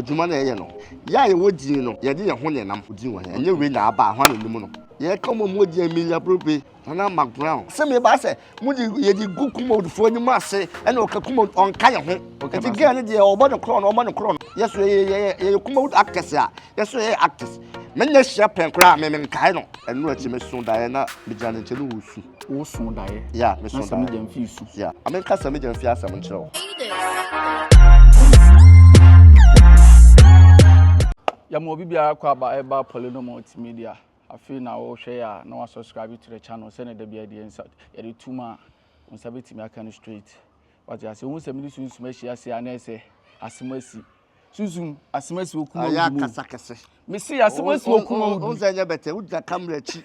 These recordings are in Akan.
Adwuma no a yɛyɛ no, yɛn a yɛwɔ din no, yɛde yɛn ho na ɛnam din wɔ he? Ɛnyɛ wei na aba a, hwan na onim no? Yɛka wɔn a wɔwɔ din Amelia Brobe, Nana McBrown. Sɛ meba sɛ mode yɛde gu Kumawoodfoɔ anim ase ɛna ɔka Kumawood ɔnka yɛn ho. Nti girl no deɛ ɔbɔ ne korɔ no ɔbɔ ne korɔ no. Yɛ so yɛyɛ yɛyɛ Kumawood actors a yɛ so yɛyɛ actors. Me ne hyia pɛn koraa me menkae no. Ɛno akyi meso daeɛ na megyina ne nkyɛn na ɔresu. Woso daeɛ? Yeah, meso Na daeɛ. Sammy Gyamfi su. Yeah, amenka Sammy Gyamfi asɛm nkyerɛ wo. Yɛma obi biara kɔ aba ɛba Polino Multimedia. Afei na wohwɛ yɛ a na wa subscribe to the channel sɛnea da biara deɛ nsa yɛde tum a wo nsa bɛtumi aka no straight. Wate ase wohu sɛ mene sunsum ahyia ase a na ɛsɛ asɛm asi. Sunsum asɛm asi wɔ kuma Ayɛ wo mu. akasa kɛse. Mese asɛm asi wɔ kuma wo Wo mu. sɛ nyɛ bɛtɛ wogyina camera akyi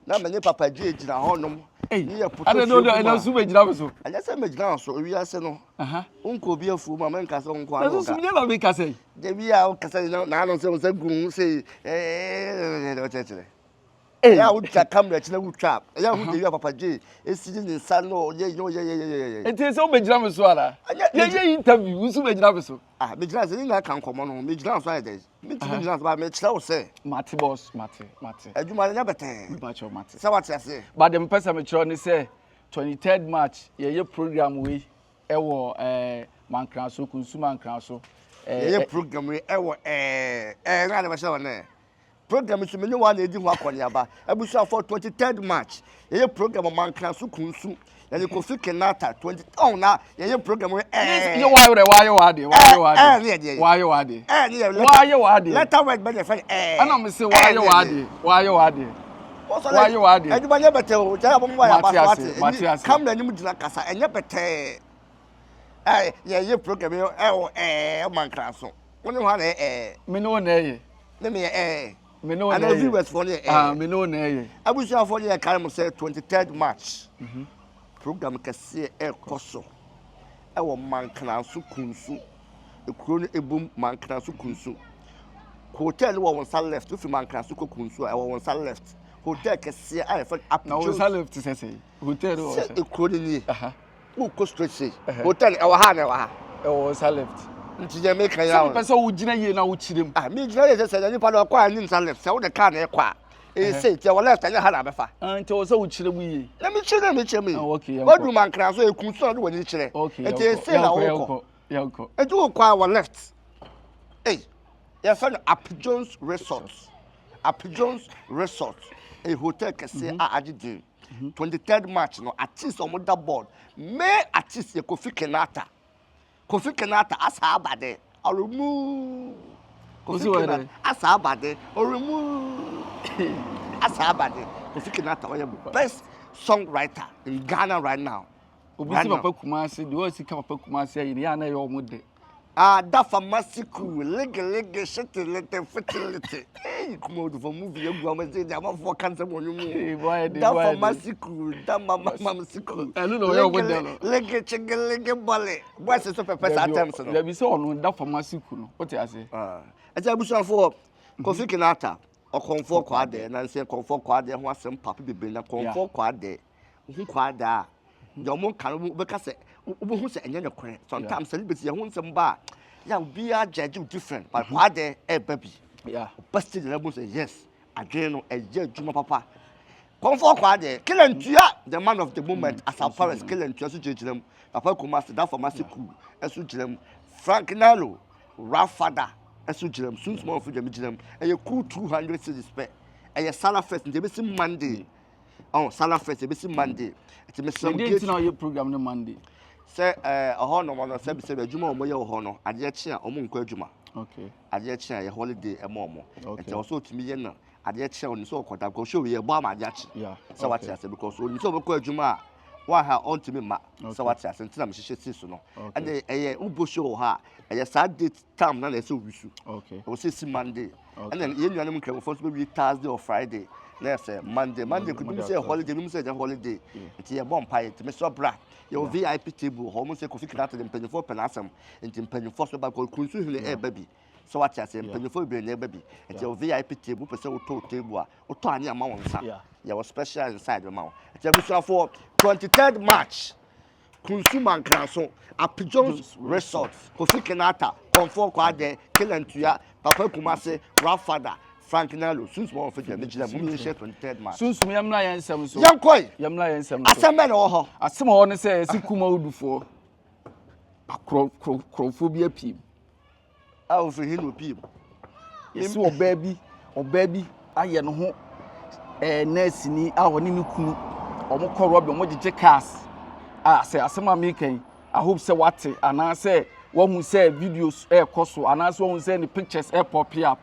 na me ne papa gye gyina hɔnom Ei, ne yɛ poto adɛn na fie wode gu mu ɛna a nso bɛgyina me so? ɛnyɛ sɛ megyina wo so ewiase no Aha. wonkɔ obi afuo mu a menka sɛ wo nko Na ara na sunsum woka nyɛ na meka sɛ. da bi a wokasa na naano sɛ wo nsa gu ho sei ɛɛ ɔkyerɛkyerɛ Ei. ɛyɛ a wotwa camera akyi na wotwa ɛyɛ a wohu da bi a papa gye esi ne nsa na ɔyɛ yɛ ɔyɛ yɛ yɛ yɛ Nti sɛ wobɛgyina me so ana? Ɛnyɛ- Yɛyɛ interview, wo nso bɛgyina me so. ah megyina sɛ ne nyinaa ka nkɔmmɔ no ho megyina so ayɛ dɛ mentumi gyina so ba mekyerɛ wo sɛ Mate boss, mate, mate. adwuma no nyɛ bɛtɛɛ Mepakyɛw mate. sɛ wate aseɛ But deɛ mepɛ sɛ mekyerɛ ne sɛ 23rd March yɛyɛ program wei ɛwɔ Mankraso, Kunsu Mankraso. Yɛyɛ program yi ɛwɔ ɛɛ ɛɛ na adabɛhyɛ wɔ nɛ program nso mene wa na edi ho akɔneaba. Abusuafo, 23rd March yɛyɛ program Mankraso Kunsu, yɛde Kofi Kenata 20 ɔn na yɛyɛ program yi ɛɛ. Yɛ wayɛ wayɛ wade, wayɛ wade. Ɛɛ ne yɛ deɛ Wayɛ wade. Ɛɛ ne yɛ Wayɛ wade. Letter word bɛ na yɛfɛ no ɛɛ. Ɛna me se wayɛ wade, wayɛ wade. Wayɛ wade. Adwuma nyɛ bɛtɛ o, kyerɛ abɔ mu wayɛ Mate aba so ase, mate ate ase. Camera anim gyina kasa ɛnyɛ bɛtɛɛ. Ɛɛ yɛyɛ program yi ɛwɔ ɛɛ Mankraso, wo ne hɔ ana ɛɛ. Me ne wo na ɛyɛ. Ne me yɛ ɛɛ. Me ne wo na Ana ɛyɛ. Viewers fo ne yɛ Ah, ɛɛ. me ne wo na ɛyɛ. Abusuafoɔ ne yɛ kae mo sɛ 23rd March program kɛseɛ ɛrekɔ so ɛwɔ Mankraso Kunsu, ekuro no ebom Mankraso Kunsu. Hotel wɔ wɔn nsa left, wofi Mankraso kɔ Kunsu a, ɛwɔ wɔn nsa left, hotel kɛseɛ a yɛfrɛ no Na wo Apjohns. nsa left sɛ sɛ hotel no wɔ Sɛ sɛ. ekuro no nie, wokɔ straight sei, hotel ɛwɔ ha na ɛwɔ ha. Ɛwɔ wo nsa left. Nti yɛ meka yɛ Sɛ awɔ mepɛ sɛ wogyina yie na wokyerɛ mu. Ah, mi gyina yɛ sɛ nipa no ɔkɔ a ne nsa left, sɛ wode car na ɛkɔ a ɛyɛ sei, nti ɛwɔ left, ɛnyɛ ha na abɛfa. Ah, nti ɛwɔ sɛ wokyerɛ mu yie. Na mi kyerɛ na mi kyerɛ mu yi. Ah, okay, yɛnkɔ. Wadu Mankra so ekun so na ɔde w'ani kyerɛ. Okay, Nti yɛnkɔ. ese na Yɛnkɔ, wokɔ. yɛnkɔ, yɛnkɔ. Nti wokɔ a wɔ left. Ei, yɛfrɛ no Apjohns Resort. Apjohns Resort ɛyɛ hotel kɛseɛ a agye din. 23rd March no, artist a wɔn da board, main artist yɛ Kofi Kenata. Kofi Kenata asa aba de ɔremu. Kofi Wosi wɔ Kenata dɛ? Asa aba de ɔremu asa aba de. Kofi Kenata ɔyɛ best songwriter in Ghana right now. Obi Right si now. Papa Kumase deɛ ɔsi ka Papa Kumase ayi ne yɛ ana ɛyɛ ɔmo de. Ah, dafa masiku lege lege shete lete fete lete. Hey, kuma odu for movie egu ama se de amafoɔ ka nsɛm wɔ nwom Hey, mu. boy, de, Dafa boy, de. masiku da mama masiku. Ɛno na ɔyɛ ɔmo dɛ no. Lege chege lege bɔle. Boys so pɛpɛ saa terms no. Dabi sɛ ɔno da fam ase ku no wote ase. Ah, ɛsɛ abusuafoɔ, Kofi Kenata ɔkɔnfoɔ kɔ adɛ na nsɛ kɔnfoɔ kɔ adɛ ho asɛm pape bebree na kɔnfoɔ kɔ adɛ ho kɔ adɛ a deɛ ɔmo ka no wobɛka sɛ wobɛhu sɛ ɛnyɛ nokorɛ. Sometimes celebrity yɛ ho nsɛm ba a yɛ a obiara judge you different, but kɔ adɛ ɛɛba bi ɔba stage na ɛbɛhu sɛ yes, adwene no ɛyɛ adwuma papa. Kɔnfoɔ kɔ adɛ Kelentua, the man of the moment, Asampares Kelentua so gyinagyina mu. Papa Kumasi da Famasi ku ɛso gyina mu. Frank Nalo Rafada ɛso gyina mu. Sunsum ɔfo gyina mu gyina mu. Ɛyɛ cool 200 cedis pɛ. Ɛyɛ Sala Fest nti ebesi Monday ɔn Sala Fest ebesi Monday nti mesrɛ Na deɛ nti na ɔyɛ program no Monday? Sɛ ɛhɔ nom no, sɛbi sɛbi, adwuma a wɔyɛ wɔ hɔ no, adeɛ kye a wɔn nkɔ adwuma. Adeɛ kye a yɛ holiday ɛma wɔn. Nti ɛwɔ sɛ otumi yɛ no adeɛ kye a onim sɛ ɔkɔda because show yɛ bɔ ama adeɛ akye. Sɛ wate ase, because onim sɛ ɔbɛkɔ adwuma a waha ɔntumi mma. Sɛ wate ase, nti na mehyehyɛ si so no. Ɛnna ɛyɛ wobɔ show wɔ hɔ a ɛyɛ saa date time na ɛsɛ owi so. Ɛwɔ sɛ esi Monday. Ɛnna yɛn nuanom nkramofoɔ nso bɛwie Thursday or Friday na yɛ sɛ Monday kobi mu sɛ yɛ holiday bi mu sɛ ɛnyɛ holiday, nti yɛbɔ mpaeɛ. Nti mesɔ bra, yɛwɔ VIP table hɔ. Ɔmo sɛ Kofi Kinata de mpanyinfoɔ pɛ n'asɛm, nti mpanyinfoɔ so ba kɔ kunsu hene ɛɛba bi. Sɛ wate ase, mpanyinfoɔ bebree na ɛba bi, nti yɛwɔ VIP table. Wopɛ sɛ wotɔ table a wotɔ ane ama wɔn nsa. Yɛwɔ special inside ma wo. Nti abusuafoɔ, 23rd March, Kunsu Mankraso, Apijones Resort, Kofi Kinata. Kɔmfoɔ Kwaadɛ, Kelantua, Papa Kumase, Rafada, Frank Nalo, Sunsum ɔwɔ fɛ gyina mu yɛnhyɛ 23rd March. Sunsum yɛmmra yɛn nsɛm so. Yɛnkɔe. Yɛmmra yɛn nsɛm so. Asɛm bɛn na ɛwɔ hɔ? Asɛm a ɛwɔ ne sɛ yɛsi Kumawudufoɔ akorɔ korɔ korɔmfoɔ bi apue mu. A ofiri he na opie mu? Yɛsi ɔbaa bi ɔbaa bi ayɛ ne ho ɛɛ nɛɛseni a ɔne ne kunu wɔn kɔ rɔbi wɔn gyegye cars a sɛ asɛm a meka yi I hope sɛ wate anaasɛ wahu sɛ videos ɛrekɔ so anaasɛ wahu sɛ ne pictures ɛrepɔpe up.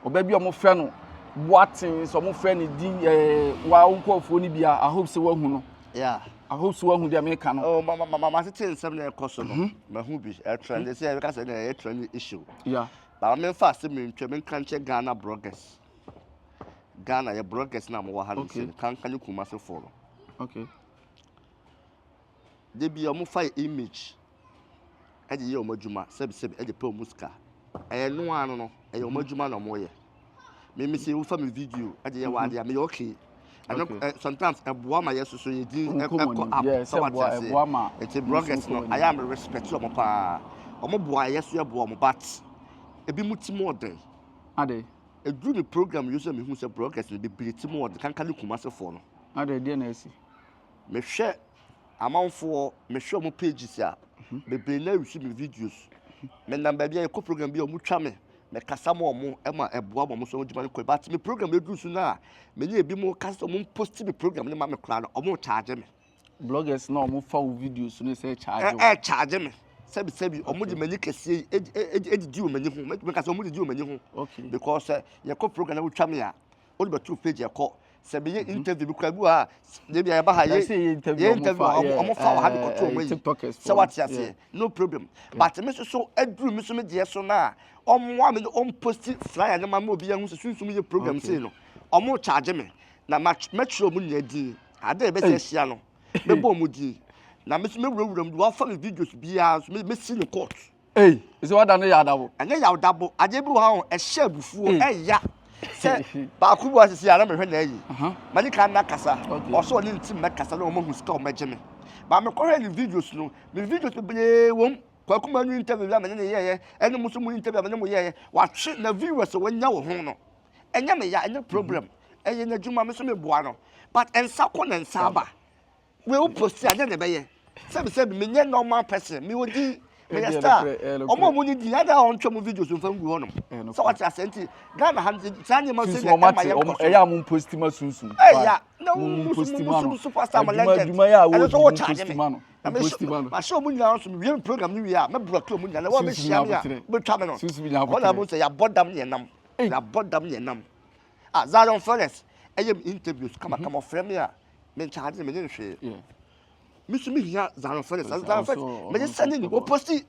Ɔbaa bi a wɔfrɛ no Boateng sɛ wɔfrɛ no din ɛɛ wa wo nkurɔfoɔ no bi a I hope sɛ wahu no. Yeah. I hope sɛ wahu deɛ meka no. Oh, ma ma ma ma tete nsɛm na ɛkɔ so no. Mhm. Mahu bi. Ɛtrend sɛ ɛbɛka sɛ na ɛyɛ trend issue. Yeah. Ba ma memfa asɛm ntwa menka nkyɛ Ghana bloggers. Ghana yɛ bloggers na mowɔ ha no sɛ kanka ne Kumasefoɔ no. Okay. Da bi a wɔfa yɛ image de yɛ wɔn adwuma sɛbisɛbi de pɛ wɔn sika. Ɛyɛ no ara no no, ɛyɛ wɔn adwuma na wɔyɛ. Me me sɛ wofa me video de yɛ w'adeɛ a meyɛ okay. Ɛno ɛ sometimes ɛboa ma yɛ soso yɛ din ɛkɔ up sɛ wate aseɛ. Nti bloggers no ayɛ a me respect wɔn paa. Wɔn boa yɛ so yɛ boa wɔn but ebi mo ti mu ɔden. Ade. Eduru me program yi so mehu sɛ bloggers no bebree ti mu ɔden kanka ne Kumasefoɔ no. Ade deɛ na asi. Mehwɛ amanfoɔ mehwɛ wɔn pages a bebree na resu me videos menam baabi a yɛkɔ program bi a wɔtwa me mekasa ma wɔn ma ɛboa ma wɔn so wɔn adwuma no kɔ but me program eduru so no a me ne ebi mo kasa wɔn post me program no ma me koraa no wɔn charge me. Bloggers na wɔn fa wo videos no sɛ charge wo. Ɛ charge me sɛbi sɛbi wɔn de m'ani kɛseɛ yi edidi wɔn ani ho mɛka sɛ wɔn didi wɔn ani ho because yɛkɔ program na wotwa me a wode bɛto page ɛkɔ sɛ meyɛ mhm. interview bi kora bi wɔ ha deɛ bi a yɛba ha yɛ yɛ interview ɔmo fa wɔ ha de kɔto ɔmo yi sɛ wate aseɛ no problem but me nso so aduru me so me deɛ so na ɔmo a me ɔmo post flyer ne ma ma obi ahu sɛ sunsum yɛ program sei no ɔmo charge me na mɛkyerɛ ɔmo nyinaa din ade a yɛbɛsɛ ahyia no mɛbɔ ɔmo din na me nso mɛwurawura mu de wafa me videos biara nso mɛsi no court. Ei, ɛsɛ wada no yɛ adabo. Ɛnyɛ yawdabo, adeɛ bi wɔ ha o, ɛhyɛ abufuo, ɛya. Sɛ baako bi wɔ ha sisi a na mehwɛ na ayi. Mani kan na kasa, ɔsɛ ɔne ne team mɛkasa na wɔn ahu sika wɔn bɛgye me. Ba mekɔhwɛ ne videos no, me videos bebree wɔm. Kwaku Manu interview bi a me ne ne yɛɛyɛ, ɛne mo nso mo interview a me ne mo yɛɛyɛ, watwe na viewers a wɔanya wɔ ho no. Ɛnyɛ me ya, ɛnyɛ problem. Ɛyɛ n'adwuma, me nso meboa no. But nsa kɔ na nsa aba. Wei wo posti a dɛn na ɛbɛyɛ? Sɛbi sɛbi menyɛ normal person mewɔ din meyɛ star ɔmo a ɔmo ni din ada a ɔntwa mu videos nfa ngu hɔnom sɛ wate asɛ nti Ghana ha saa nneɛma sɛ na ɛma yɛ nkɔ so ɛyɛ a mo posti ma sunsun ɛyɛ na mo mo mo superstar mo legend ɛno nso wo charge me na me mahyɛ ɔmo nyinaa nso mewie me program no wie a mɛbrɔke ɔmo nyinaa na wɔn bɛhyia me a wobɛtwa me no wɔn na mo sɛ yɛabɔ dam ne yɛnam yɛabɔ dam ne yɛnam ah Zion Felix ɛyɛ me interviews kamakama ɔfrɛ me a me nkyagye no menye no hwee me nso mehia Zion Felix Zion Felix mede sɛne ne wɔposti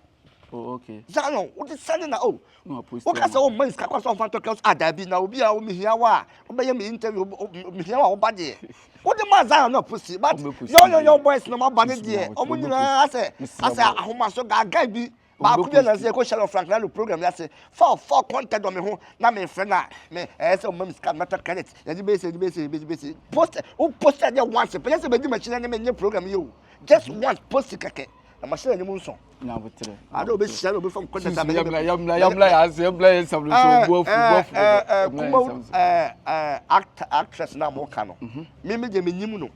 oh, Zion wode sɛne na o oh. woka sɛ womma sika kɔ sɛ ɔmfa ntɔ kɛs ah daabi na obi a mehia wo a wobɛyɛ me interview mehia wo a woba deɛ wode ma Zion na posti but yɔn yɔn yɔn boys na maba ne deɛ ɔmo nyinaa asɛ asɛ ahomaso gaagaa bi Baako bi a nansa yɛkɔ Sharon Frank Lalo program yi ase fa fa contact wɔ me ho na mefrɛ no a me ɛyɛ sɛ ɔma me sika mɛtɔ credit yɛde bɛyɛ sɛ yɛde bɛyɛ sɛ yɛde bɛyɛ sɛ post wo post adeɛ once pɛ sɛ bɛdi m'akyi na ne menyɛ program yi o just once post kɛkɛ na mahyɛ n'anim nsɔ nyabotere ade obɛhyia na obɛfam contact a mene yɛmla yɛmla yɛ ase yɛmla yɛ nsɛm no so bu afu bu afu kuma actor actress na mo ka no me me deɛ menyim no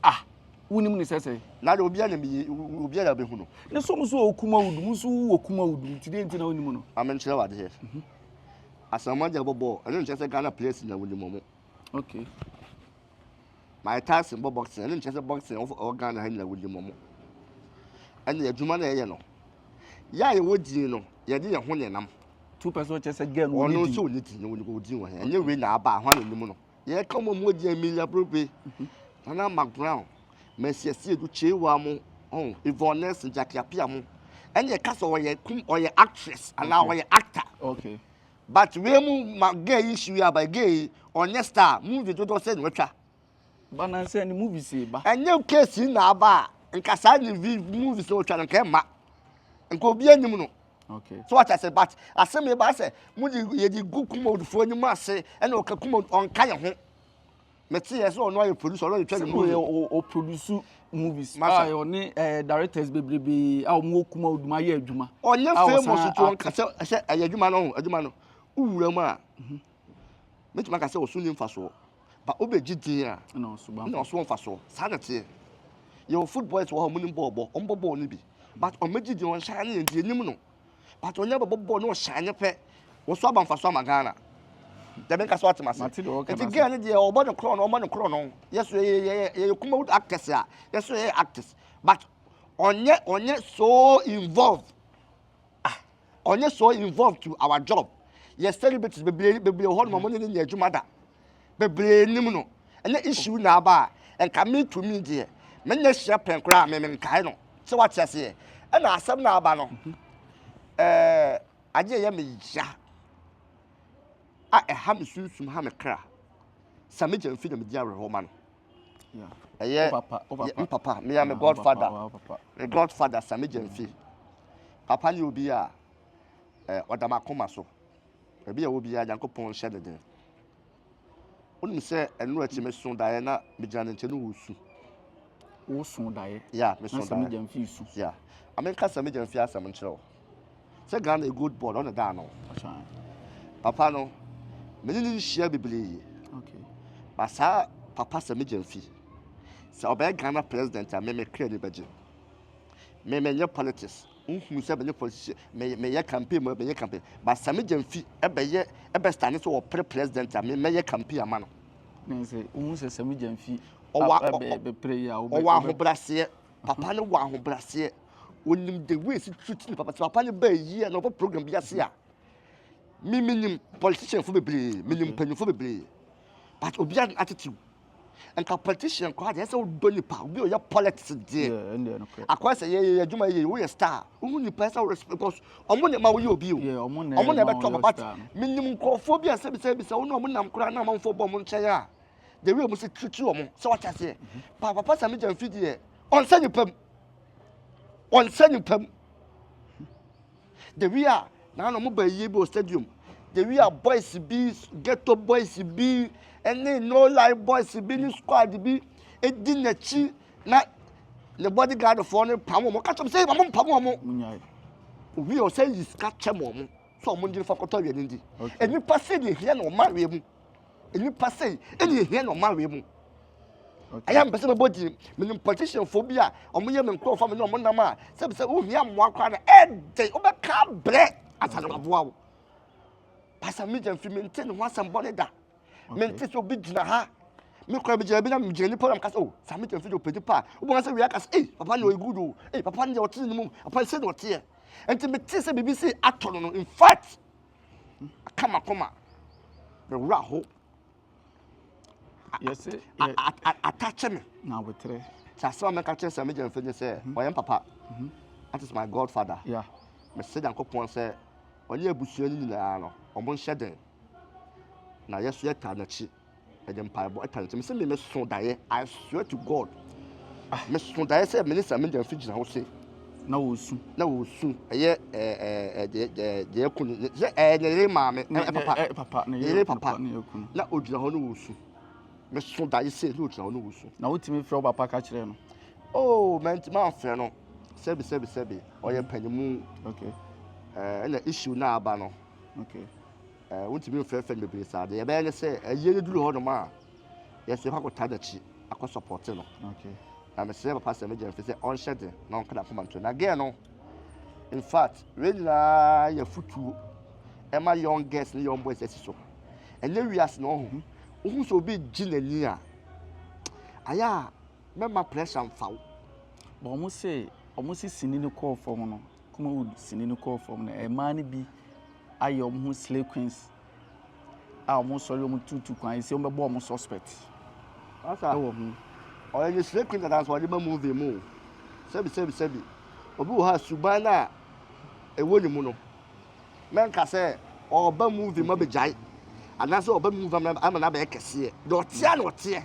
ah Wonim no sɛ sɛn? Na de obiara na meye obiara na bɛhu no. Ne so mo so wɔ Kumawu mu nso wɔ Kumawu nti deɛ nti na wonim no? Ma menkyerɛ wo adeɛ. Mhm. Asamoah Gyan bɔ bɔɔl ɛno nkyerɛ sɛ Ghana players nyinaa wonim wɔn. Okay. Mike Tyson bɔ boxing ɛno nkyerɛ sɛ boxing wɔ Ghana ha nyinaa wonim wɔn. Ɛne adwuma na ɛyɛ no. Yɛ a yɛwɔ din no yɛde yɛn ho na ɛnam. Two person kyerɛ sɛ girl no wɔn din. Ɔno nso ɔni din ɔni din wɔ he ɛnyɛ wei na aba ahɔn na onim no. Yɛka wɔn a wɔdi Emilia Brobe, Nana McBrown, Mercy Asiedu, Kyeiwaa mo, oh, Yvonne Nelson, Jackie Appiah mo. Ɛne yɛka sɛ ɔyɛ kum ɔyɛ actress anaa ɔyɛ actor. Okay. But wei mu ma girl yi hyiwi aba girl yi ɔnyɛ star movie dodoɔ sɛ na watwa. Ba na sɛ ne movies ba. Ɛnyɛ case yi na aba a nka saa ne movies na otwa no nka ɛma. Nka obi anim no. Okay. So what I say, but asɛm yɛ ba sɛ mo de yɛde gu kumawoodfoɔ anim ase ɛna ɔka kumawood ɔnka yɛn ho. Mete yɛ sɛ ɔno ayɛ producer, ɔno ayɛ twa ne movie. Sɛ o produce movies. Masa. A ɔne eh, directors bebrebe a wɔn wɔ Kumawood mu ayɛ adwuma. Ɔnyɛ famous to ɔnka sɛ sɛ ɛyɛ adwuma no ho adwuma no. Wowura mu a, mɛtumi aka sɛ ɔso ni mfasoɔ. Ba wobɛgye din a, na ɔso wɔ mfasoɔ. Saa na teɛ. Yɛwɔ footballers wɔ hɔ a wɔn nim bɔɔl bɔ, wɔn bɔ bɔɔl no bi. But ɔmɛgye din ɔnhyɛ ne yɛn nti yɛnim no. But ɔnyɛ bɛbɔ bɔɔl na ɔhyɛ ne pɛ. Wɔso aba mfasoɔ ama Ghana. Dɛm nka so atem ase. Nti girl no deɛ ɔbɔ ne korɔ no ɔbɔ ne korɔ no. Yɛso yɛyɛ yɛyɛ Kumawood actors a yɛso yɛyɛ actors. But ɔnyɛ ɔnyɛ so involved. Ah ɔnyɛ so involved to our job. Yɛ celebrities bebree bebree wɔ hɔ nom ɔmo ne ne nyɛ adwuma da. Bebree nim no. Ɛnyɛ issue na aba a nka me to me deɛ me nyɛ hyia pɛn koraa me me nkae no. Sɛ wate aseɛ. Ɛna asɛm na aba no. Ɛɛ Ade a ɛyɛ me ya a ɛha me sunsum ha me kra sɛ me gya mfi na medi awerɛhoɔ ma no. Ɛyɛ me papa, me ya me godfather, me godfather Sami Gyamfi. Papa ne obi a ɔda m'akoma so. Baabi a ɛwɔ biara Nyankopɔn nhyɛ ne den. Wonim sɛ ɛno akyi meso daeɛ na megyina ne nkyɛn na ɔresu. Woso daeɛ? Yeah, meso daeɛ. Na Sami Gyamfi su? Yeah. Ame nka Sami Gyamfi asɛm nkyerɛ wo. Sɛ Ghana yɛ gold board, ɔna da ano. Papa no, me ne no nhyia bebree. Okay. Ba saa papa Sami Gyamfi, sɛ ɔbɛyɛ Ghana president a, me me kra ni bɛgye. Me menyɛ politics. Wohunu sɛ menyɛ politician, me meyɛ campaign mu menyɛ campaign. But Sami Gyamfi ɛbɛyɛ ɛbɛ stand sɛ ɔpere president a me mɛyɛ campaign ama no. Ne sɛ wohu sɛ Sami Gyamfi ɔwɔ bɛpere yi a ɔwɔ ahobraseɛ. Papa no wɔ ahobraseɛ. Onim the way si treat ne papa. Sɛ papa no bɛɛ yie na ɔbɔ program bi ase a, me menim politician fo bebree, menim mpanyinfo bebree. But obiara attitude. Nka politician koraa deɛ ɛsɛ wodɔ nipa obi a ɔyɛ politics deɛ akɔyɛ sɛ yɛyɛ adwuma yɛ woyɛ star wohu nipa ɛsɛ wo respect because ɔmo na ɛma woyɛ obi o ɔmo na ɛbɛtɔ ɔmo but menim nkurɔfoɔ bi a sɛbi sɛbi sɛ wo ne ɔmo nam koraa na amanfoɔ bɔ ɔmo nkyɛn a the way ɔmo sɛ treat ɔmo sɛ wate aseɛ pa papa Sammy Gyamfi deɛ ɔnsɛ nipa mu ɔnsɛ nipa mu. The way a na na wɔn ba yie bi wɔ stadium. The way a boys bi ghetto boys bi ɛne no line boys bi ne squad bi edi n'akyi na ne bodyguard foɔ no pam wɔn ɔka kyerɛ wɔn sɛ wɔn mpam wɔn. Owi a ɔsɛ yi sika kyɛ wɔn sɛ wɔn ngye fa kɔtɔ awie ne ndi. Nnipa sɛ deɛ ehia na wɔn awie mu. Nnipa sɛ ɛna ehia na wɔn awie mu. Ɛyɛ a mepɛ sɛ mebɔ din. Menim politicianfoɔ bi a wɔyɛ me nkurɔfoɔ a me ne wɔn nam a sɛbi sɛ wohia mmoa koraa no ɛden wobɛka abrɛ ansa na waboa wo. Pastor Media mfi mente ne ho asɛm bɔne da. Mente sɛ obi gyina ha. Me koraa megyina bi na megyina nipa na meka sɛ oh saa Media mfi deɛ ɔpɛ nipa a wobɛhu sɛ wei aka sɛ ei papa ne ɔyɛ good o ei papa ne deɛ ɔte ne mu papa ne sɛ na ɔteɛ. Nti mete sɛ biribi sei atɔ no no in fact aka makoma me werɛ aho. Yɛse Atache me. Na aboterɛ. Sɛ asɛm a mɛka kyerɛ Sammy Gyamfi ne sɛ ɔyɛ me papa. That is my godfather. Yeah. Mesrɛ Nyankopɔn sɛ ɔne abusua no nyinaa no ɔmo nhyɛ den. Na yɛ so yɛtaa n'akyi. Yɛde mpaebɔ ɛtaa n'akyi. Mese me meso daeɛ. I swear to God. Meso daeɛ sɛ me ne Sammy Gyamfi gyina hɔ se. Na wɔresu. Na wɔresu. Ɛyɛ ɛɛ ɛɛ deɛ deɛ ɛku no sɛ ɛɛ ne yere maame ɛ papa. Ɛ papa ne yere papa. Na ogyina hɔ na wɔresu. Meso daeɛ sɛ na ogyina hɔ na wɔresu. Na wotumi frɛ wo papa ka kyerɛ no? Oh mɛnti manfrɛ no. Sɛbi sɛbi sɛbi ɔyɛ panimu. Okay. Ɛɛ ɛna issue na aba no. Okay. Ɛɛ wontumi mfrɛfrɛ no bebree saa. Deɛ yɛbɛyɛ ne sɛ ɛyie no duru hɔ nom a yɛsɛ yɛkɔ akɔtaa n'akyi akɔ support no. Okay. Na mesrɛ papa sɛ megya mfi sɛ ɔnhyɛ den na ɔnka n'akoma nto. Na girl no, in fact, wei nyinaa yɛ futuo ɛma young girls ne young boys asi so. Ɛnyɛ wiase na ɔho. Wohu sɛ obi gye n'ani a, ayɛ a mɛma pressure mfa wo. But wɔn se wɔn se sini no kɔɔ fam no, Kumawood sini no kɔɔ fam no, mmaa no bi ayɛ wɔn ho slay queens. a wɔn sɔre wɔn tutu kwan sɛ wɔn bɛbɔ wɔn suspect ɛwɔ ho. Ɔyɛ ne slay queen dada nso ɔde ba movie mu o. Sɛbi sɛbi sɛbi. Obi wɔ hɔ a suban no a ɛwɔ ne mu no, mɛnka sɛ ɔba movie mu abɛgyae anaasɛ ɔba movie mu ama no abɛyɛ kɛseɛ. Deɛ ɔteɛ na ɔteɛ.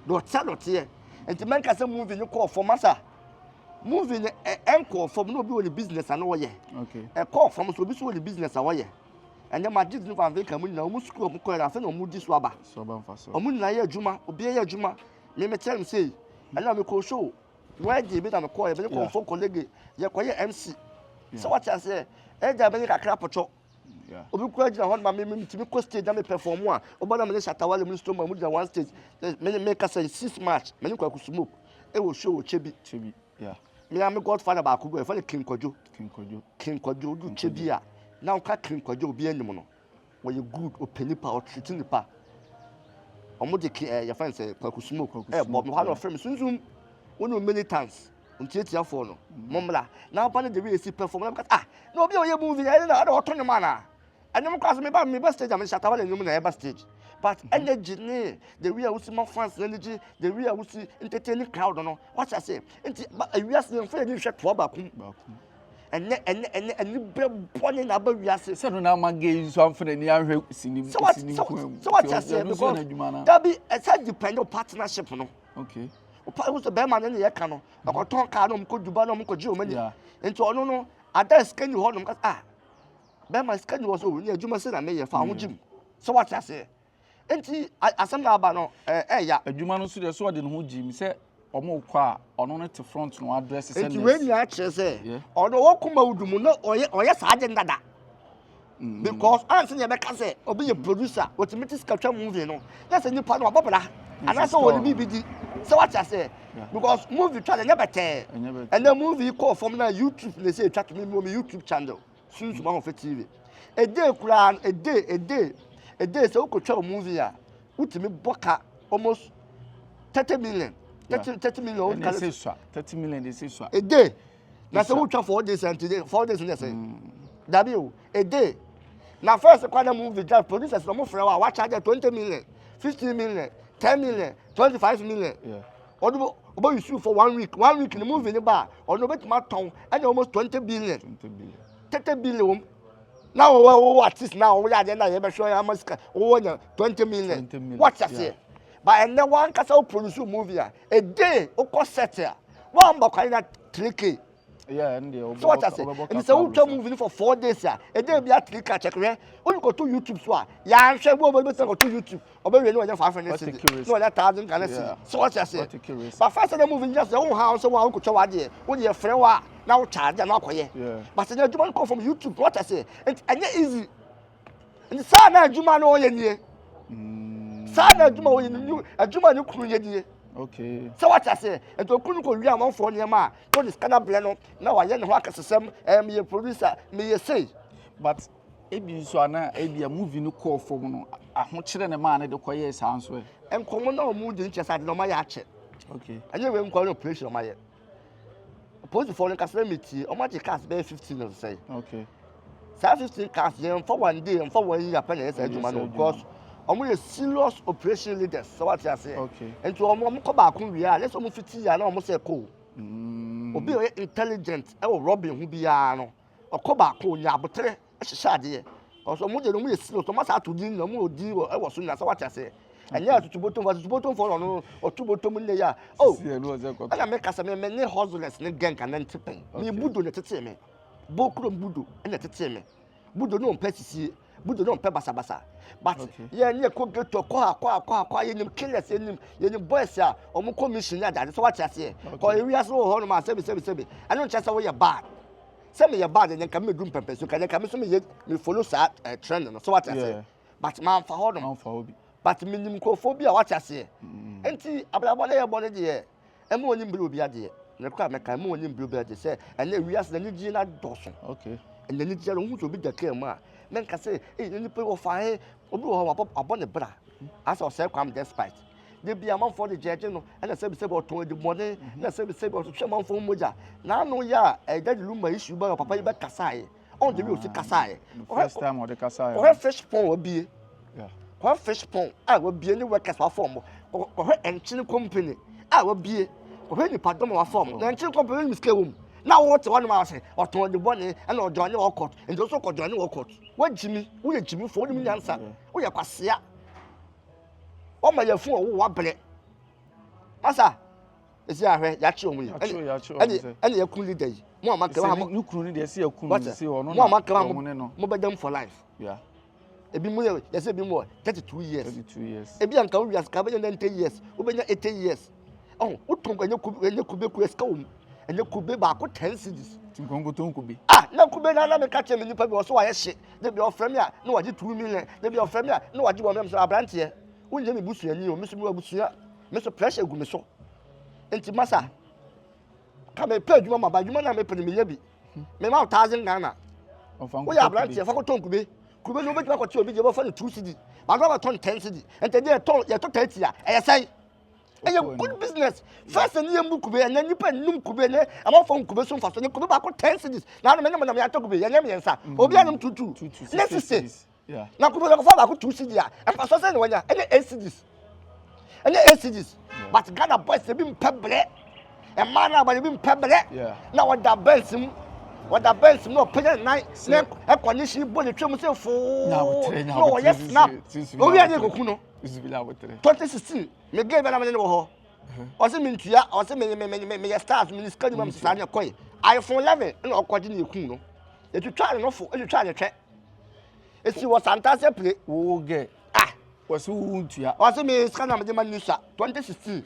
Deɛ ɔteɛ na ɔteɛ. Nti mɛnka sɛ movie no kɔɔ fam asa. Movie no ɛnkɔɔ fam na obi wɔ ne business a na ɔyɛ. Ɛkɔɔ fam nso obi nso wɔ ne business a ɔyɛ. Ɛnɛ Madrid ne Van Vinka mu nyinaa wɔn sukuu a wɔn kɔɛ no afei na wɔn di so aba. Wɔn nyinaa yɛ adwuma, obiara yɛ adwuma. Me me kyerɛ no sei, ɛna me kɔ show wedding bi na me kɔɛ, me ne kɔnfo kɔlege, yɛ kɔyɛ MC. Sɛ wate aseɛ, ɛgya bɛyɛ kakra pɔtɔ. Obi kura gyina hɔ ma me me tumi kɔ stage na me perform a, ɔba na me ne Shatta Wale mu ne Stone Boy mu gyina one stage. Me ne me kasa 6 March, me ne Kwaku Smoke ɛwɔ show wɔ Kyebi. Kyebi, yeah. Me a me godfather baako bi wɔ yɛfrɛ no King Kwadwo. King Kwadwo. King Kwadwo odu Kyebi a na woka King Kwadwo obi anim no wɔyɛ good ɔpɛ nipa ɔtreat nipa. Wɔn de ki ɛɛ yɛfrɛ no sɛ Kwaku Smoke ɛɛbɔ me hɔ na ɔfrɛ me sunsum wo ne militants ntiatiafoɔ no mo mmra na aba no de wei esi perform na meka ah na obi a ɔyɛ movie ɛyɛ na ɔde ɔtɔ nnwom anaa. Ɛnwom koraa so meba meba stage a me Shatta Wale nnwom na ɛba stage but energy ne the way a wosi ma fans n'ani gye the way a wosi entertain crowd no wate ase nti ba ewiase yɛn fɛ yɛn nhwɛ toa baako mu ɛnyɛ ɛnyɛ ɛnyɛ anibere bɔne na aba wiase. Sɛ no na ama gay nso amfa n'ani anhwɛ sini sini nko mu. Sɛ wate aseɛ because dabi ɛsɛ depend on partnership no. Okay. Opa ehu sɛ bɛrima ne ne yɛ ka no ɔkɔtɔn kaa na ɔmo kɔ Dubai na ɔmo kɔ gye ɔmo ani nti ɔno no ada sika ni hɔ nom kasa ah. Bɛrima sika ni wɔ so ne adwuma sɛ na meyɛ fa ho gyim sɛ wate aseɛ nti asɛm na aba no ɛɛya. Adwuma no nso deɛ so ɔde ne ho gyim sɛ ɔmo kɔ a ɔno no te front no adress sɛ nurse. Nti wei nyinaa kyerɛ sɛ ɔno ɔwɔ kuma wudu mu na ɔyɛ ɔyɛ saa ade dada because ansa na yɛbɛka sɛ obi yɛ producer otumi te sika twa movie no na sɛ nipa no wabɔ bra anaasɛ ɔwɔ ne biribi di sɛ wate aseɛ because movie twa de ɛnyɛ bɛtɛɛ ɛnɛ movie kɔɔ fam na YouTube na ɛsɛ ɛtwa to me mi YouTube channel. Sunsum Ahoɔfɛ TV. A day koraa no, a day, a day, a day sɛ wokɔtwa wo movie a, wotumi bɔ ka almost 30 million. 30, 30 million. Ɛna ɛsɛ sua, 30 million de ɛsɛ sua. A day. Na sɛ wotwa 4 days nti, 4 days ne sɛ. Dabi o, a day. Na first kwan na movie drive producers na wɔn frɛ wo a, wa charge 20 million, 15 million, 10 million, 25 million. Yeah. Ɔno bɛ ɔbɛ use you for one week one week ne movie ne ba a ɔno ɔbɛtumi atɔn ɛna almost 20 billion 30 billion wɔm na wɔwɔ wɔwɔ artist na wɔyɛ adeɛ na yɛbɛhwɛ yɛ ama sika wɔwɔ nya 20 million wɔte aseɛ ba ɛnɛ wankasa wo produce movie a a day wokɔ set a wɔamba kwan na 3K. So what I say? Nti sɛ wotwa movie no for 4 days a, ɛdɛ bi a 3K check hwɛ. Wode kɔto YouTube so a, yɛanhwɛ bi ɔbɛtumi kɔto YouTube. Ɔbɛwie ne wɔnyɛ 500 cedi, ne wɔnyɛ 1,000 Ghana cedi. So what I say? But first sɛ movie nyɛ sɛ wo ha sɛ wo a wokɔtwa w'adeɛ, wode yɛfrɛ wo a na wo charge a na wakɔyɛ. But sɛ adwuma no kɔ from YouTube, what I say? Nti ɛnyɛ easy. Nti saa na adwuma no ɔyɛ nie. Saa na adwuma ɔyɛ nie, adwuma ne kunu yɛ nie. Okay. Sɛ wate aseɛ, nti okunu no kɔ wie amanfoɔ nneɛma a, na ɔde sika no abrɛ no, na wayɛ ne ho akɛsesɛm, ɛɛ meyɛ producer, meyɛ sei. But ebi nso a na ebi a movie no kɔɔ fam no, ahokyerɛ ne maa ne de kɔyɛɛ saa nso ɛ. Nkɔmmɔ na wɔn di nkyɛ sɛ ade na wɔn ayɛ akyɛ. Okay. Ɛnyɛ wei nkɔ ne operation wɔn ayɛ. Polisifoɔ no kasa na metie, wɔn agye cars bɛyɛ 15 na sɛ. Okay. Saa 15 cars yɛn nfa one day, nfa one year pɛ na yɛ saa adwuma no because wɔn yɛ serious operation leaders sɛ wate aseɛ. Okay. Nti wɔn kɔ baako wie a, ne sɛ wɔn fiti yɛ a na wɔn sɛ kɔ o. Obi a ɔyɛ intelligent ɛwɔ robbing ho biara no, ɔkɔ baako onya abotere hyehyɛ adeɛ. Ɔsɔ wɔn deɛ wɔn yɛ serious, wɔn asa ato din na wɔn wɔ din wɔ ɛwɔ so nyinaa sɛ wate aseɛ. Ɛnyɛ atutu botomfo, atutu botomfo na ɔno ɔtu botom nne yɛ a. Oh, ɛna me kasa me me ne hustlers ne gang anante pɛn. Me budo na tetee me. Bokuro budo na tetee me. Budo ne ɔmpɛ sisie, budo ne ɔmpɛ basabasa. But yɛn ne yɛkɔ ghetto kɔ ha kɔ ha kɔ ha kɔ ha yɛnim killers yɛnim yɛnim boys a wɔn kɔ mission ne adade sɛ wate aseɛ. Kɔ ewiase wɔ hɔ nom a sɛbi sɛbi sɛbi ɛno nkyɛ sɛ woyɛ bad. Sɛ meyɛ bad ɛnyɛ nka medu mpɛmpɛ so nka nka me so meyɛ me follow saa eh, trend no sɛ wate aseɛ. But mamfa hɔ nom. But menim nkurɔfoɔ bi a wate aseɛ. Nti abrabɔ no yɛ bɔ no deɛ ɛma wɔn mbere obi adeɛ. Na kora mɛka ɛma wɔn mbere obi adeɛ sɛ ɛnɛ wiase na anigyeɛ no adɔso. Okay. Ɛnɛ anigyeɛ no wohu sɛ obi da kaa mu a mɛnka sɛ ei na nipa yi wɔfa he obi wɔ hɔ wabɔ wabɔ ne bra asɛ ɔsɛe kwam despite de bi amanfoɔ de gyɛgye no ɛna sɛbi sɛbi ɔtɔn adibɔne ɛna sɛbi sɛbi ɔtwetwe amanfoɔ mogya n'ano yɛ a ɛda de lumba issue ba papa yi bɛkasaeɛ ɔn de bi osi kasaeɛ first time ɔde kasaeɛ kɔhwɛ fish pond wabie kɔhwɛ fish pond a wabie ne workers wafɔm kɔhwɛ nkyene company a wabie kɔhwɛ nipadɔm a wafɔm na nkyene company no sika wɔ mu na wɔte hɔ nom a sɛ ɔtɔn adibɔne ɛna ɔjoin ne ɔkɔt nti ɔso kɔ join ne ɔkɔt wagyimi woyɛ gyimifoɔ wonim nyansa woyɛ kwasea wɔma yɛ fun ɔwo wabrɛ masa esi ahwɛ yakye wɔn yi ɛne ɛne yɛ kun leader yi mo a ma kɛmɛ ne kunu ne deɛ ɛsi yɛ kun ne si ɔno mo a ma kɛmɛ mo mo bɛ dɛm for life yeah. Ebi mu yɛ yɛsɛ ebi mu wɔ 32 years. 32 years. Ebi anka wo wiase ka wobɛnya 90 years, wobɛnya 80 years. Ɔho, wotɔn ɛnyɛ kube, ɛnyɛ kube kura sika wɔ mu. Ɛnyɛ kube baako 10 cedis. Nti nkɔnkɔtɔn kube. Ah, na kube na na meka kyerɛ me nipa bi ɔso wayɛ hye. Da bi ɔfrɛ me a na wagye 2 million. Da bi ɔfrɛ me a na wagye 1 million. So aberanteɛ, wonyɛ me busuani o, me so mewɔ abusua. Me so pressure gu me so. Nti masa, ka mepɛ adwuma ma ba adwuma na mepɛ no menya bi. Mema wo 1000 Ghana. Woyɛ aberanteɛ fa kɔtɔn kube. Kube no wobɛtumi akɔte obi deɛ wɔbɛfa no 2 cedi. Baako abɛtɔn 10 cedi. Nti ɛdeɛ yɛtɔ yɛtɔ 30 a ɛyɛ sɛn? Ɛyɛ good business. First ne yɛmbu kube ɛnɛ nipa nnum kube ɛnɛ amanfoɔ hu kube so mfaso ne kube baako 10 cedis. Na ano mene mo nam yɛatɔ kube yɛnyɛ mmiɛnsa. Obi anom tutu ne 60. Na kube no kɔfa baako 2 cedi a mfasoɔ sɛn na wanya? Ɛnyɛ 8 cedis. Ɛnyɛ 8 cedis. But Ghana boys ebi mpɛ brɛ. Mmaa no aba ebi mpɛ brɛ. Na wɔda bɛnsi mu. Wɔda bɛnsi mu na ɔpɛgya ne nan na ɛkɔ ne hyi bɔ ne twam sɛ foo. Na ɔyɛ snap. Owi ade koku no. 2016 me gay bɛ na me ne wɔ hɔ. Ɔsɛ me ntua ɔsɛ me me me me yɛ stars me ne sika ni ma me saa ne kɔe. iPhone 11 na ɔkɔgye ne eku no. Etwitwa ne nofo etwitwa ne twɛ. Esi wɔ Santase pire. Wo gɛ. Ah. Wɔsi wo ntua. Ɔsɛ me sika na me de ma Nisa 2016.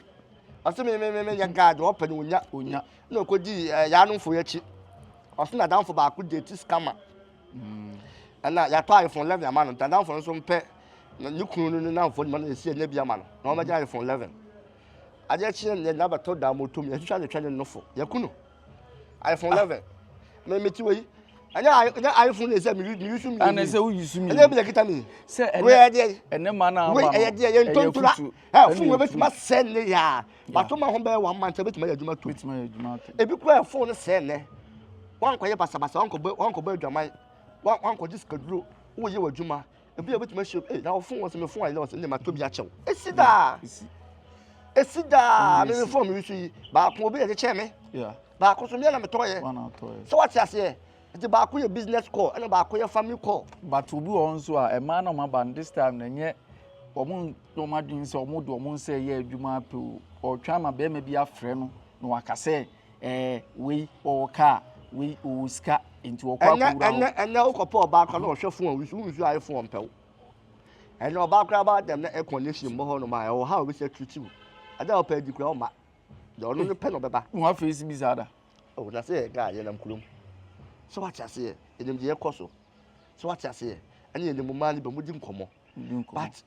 Ɔsɛ me me me me yɛ guard ɔpɛ no onya. Onya. Na ɔkɔdi eh, yaanomfo yi akyi. Ɔsɛ n'adamfo baako de ti sika ma. Ɛna yɛatɔ iPhone 11 ama no. N'adamfo no nso mpɛ ne kunu no ne n'amfo no ma no esi anya bi ama no. Na wɔbɛgye iPhone 11. Adeɛ kyeɛ no yɛde no abɛtɔ dan moto mu yɛtwitwa ne twɛ ne nofo. Yɛku no. iPhone 11. Me me ti wɔ yi. Ɛnyɛ ɛnyɛ iPhone na ɛsɛ mi mi yusu mi. Ɛna sɛ woyi su mi. Ɛnyɛ bi na kita mi. Sɛ ɛnɛ wei ɛdeɛ. Ɛnɛ ma na aba no. Wei ɛyɛ deɛ yɛ ntontura. Ɛ fon wo bɛtuma sɛ ne yaa. Bato ma ho bɛyɛ one month bɛtuma yɛ adwuma to. Bɛtuma yɛ adwuma to. Ebi kura fon no sɛ nɛ. Wankɔ yɛ basabasa wankɔ bɔ wankɔ bɔ adwaman. Wankɔ gye sikaduro. Woyɛ wɔ adwuma. Ebi a bɛtuma hyɛ ee na fon wɔ sɛ me fon ayɛ wɔ sɛ ne ma to bi akyɛw. Esi daa. Esi daa me me fon mi so yi baako obi na ɛde kyɛn me. Baako so mmea na metɔ yɛ. Sɛ wate aseɛ. Nti baako yɛ business call ɛna baako yɛ family call. But obi wɔ hɔ nso a mmaa na wɔn aba no this time na ɛnyɛ wɔn na wɔn adwene sɛ wɔn de wɔn nsa ɛyɛ adwuma apɛ o. Ɔretwɛn ama barima bi afrɛ no na waka sɛ ɛɛ wei ɔwɔ kaa wei ɔwɔ sika nti ɔkɔ akɔwura hɔ. Ɛnɛ ɛnɛ wokɔpɛ ɔbaa koraa na ɔhwɛ phone a wusu wusu iPhone ɔmpɛ wo. Ɛnɛ ɔbaa koraa ba dɛm na air condition bɔ hɔ nom a ɛwɔ ha a obesi atreat wo. Ade a ɔpɛ adi koraa ɔmma. Deɛ ɔno no pɛ na ɔbɛba. Wɔn afei si bi saa da. Oh, na sɛ yɛ guy yɛnam kurom. Sɛ wate aseɛ, yɛnim deɛ ɛkɔ so. Sɛ wate aseɛ, ɛne yɛnim mmaa no bi, wɔdi nkɔmmɔ. But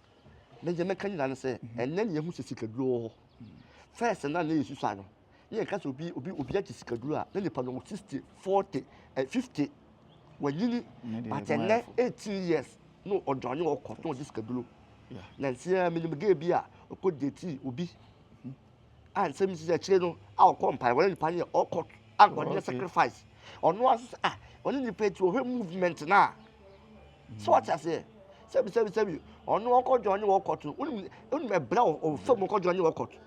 me deɛ mɛka nyinaa ne sɛ, ɛnnɛ ne yɛhu sɛ sikaduro wɔ hɔ. First na ne yɛ susua no, ne yɛka sɛ obi obi obi agye sikaduro a, na nipa no wɔ 60, 40, 50, wanyini. But ɛnnɛ 18 years na ɔdwane ɔkɔ na ɔgye sikaduro. Na nsia menim girl bi a ɔkɔ date obi. A nsɛm sisi akyire no a ɔkɔ mpae wɔne nipa no yɛ ɔkɔ a nkɔde yɛ sacrifice ɔno aso sɛ ah ɔne nipa ti ɔhwɛ movement no a sɛ wate aseɛ sɛbi sɛbi sɛbi ɔno ɔkɔ dwan ne ɔkɔ to wonim wonim ɛbrɛ ɔfa mu ɔkɔ dwan ne ɔkɔ to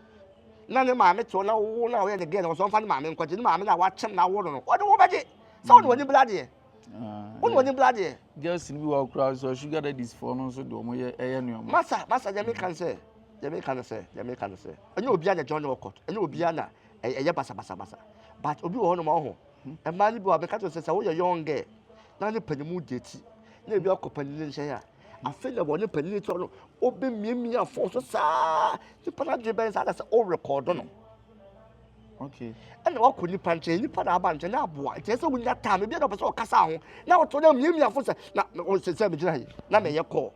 na ne maame te hɔ na wo na ɔyɛ ne gɛn na ɔsɛ ɔmfa ne maame nkɔgye ne maame na wakyɛm na awo no no ɔde wo bɛgye sɛ wode w'ani bla deɛ wode w'ani bla deɛ. Girls no bi wɔ hɔ koraa nso sugar daddies foɔ no nso de wɔn yɛ ɛyɛ nneɛma. Masa masa deɛ meka ne sɛ deɛ meka ne sɛ deɛ meka ne sɛ ɛnyɛ obiara na join wɔ court ɛnyɛ obiara na ɛyɛ basabasabasa but obi wɔ hɔ nom ɔho mmaa no bi wɔ meka kyerɛ sɛ sɛ woyɛ young girl na ne panimu date na ebi akɔ panin nkyɛn a afei na wɔne panin ti ɔno ɔbɛmiamia fon so saa nipa no adwene bɛn saa na sɛ ɔrekɔdo no. Okay. Ɛna wakɔ nipa nkyɛn, nipa na aba nkyɛn na aboa. Nti ɛsɛ wonya time ebi na ɔpɛ sɛ ɔkasa ho. Na ɔtɔ na miamia fo sɛ na ɔsɛ sɛ megyina yi na meyɛ call.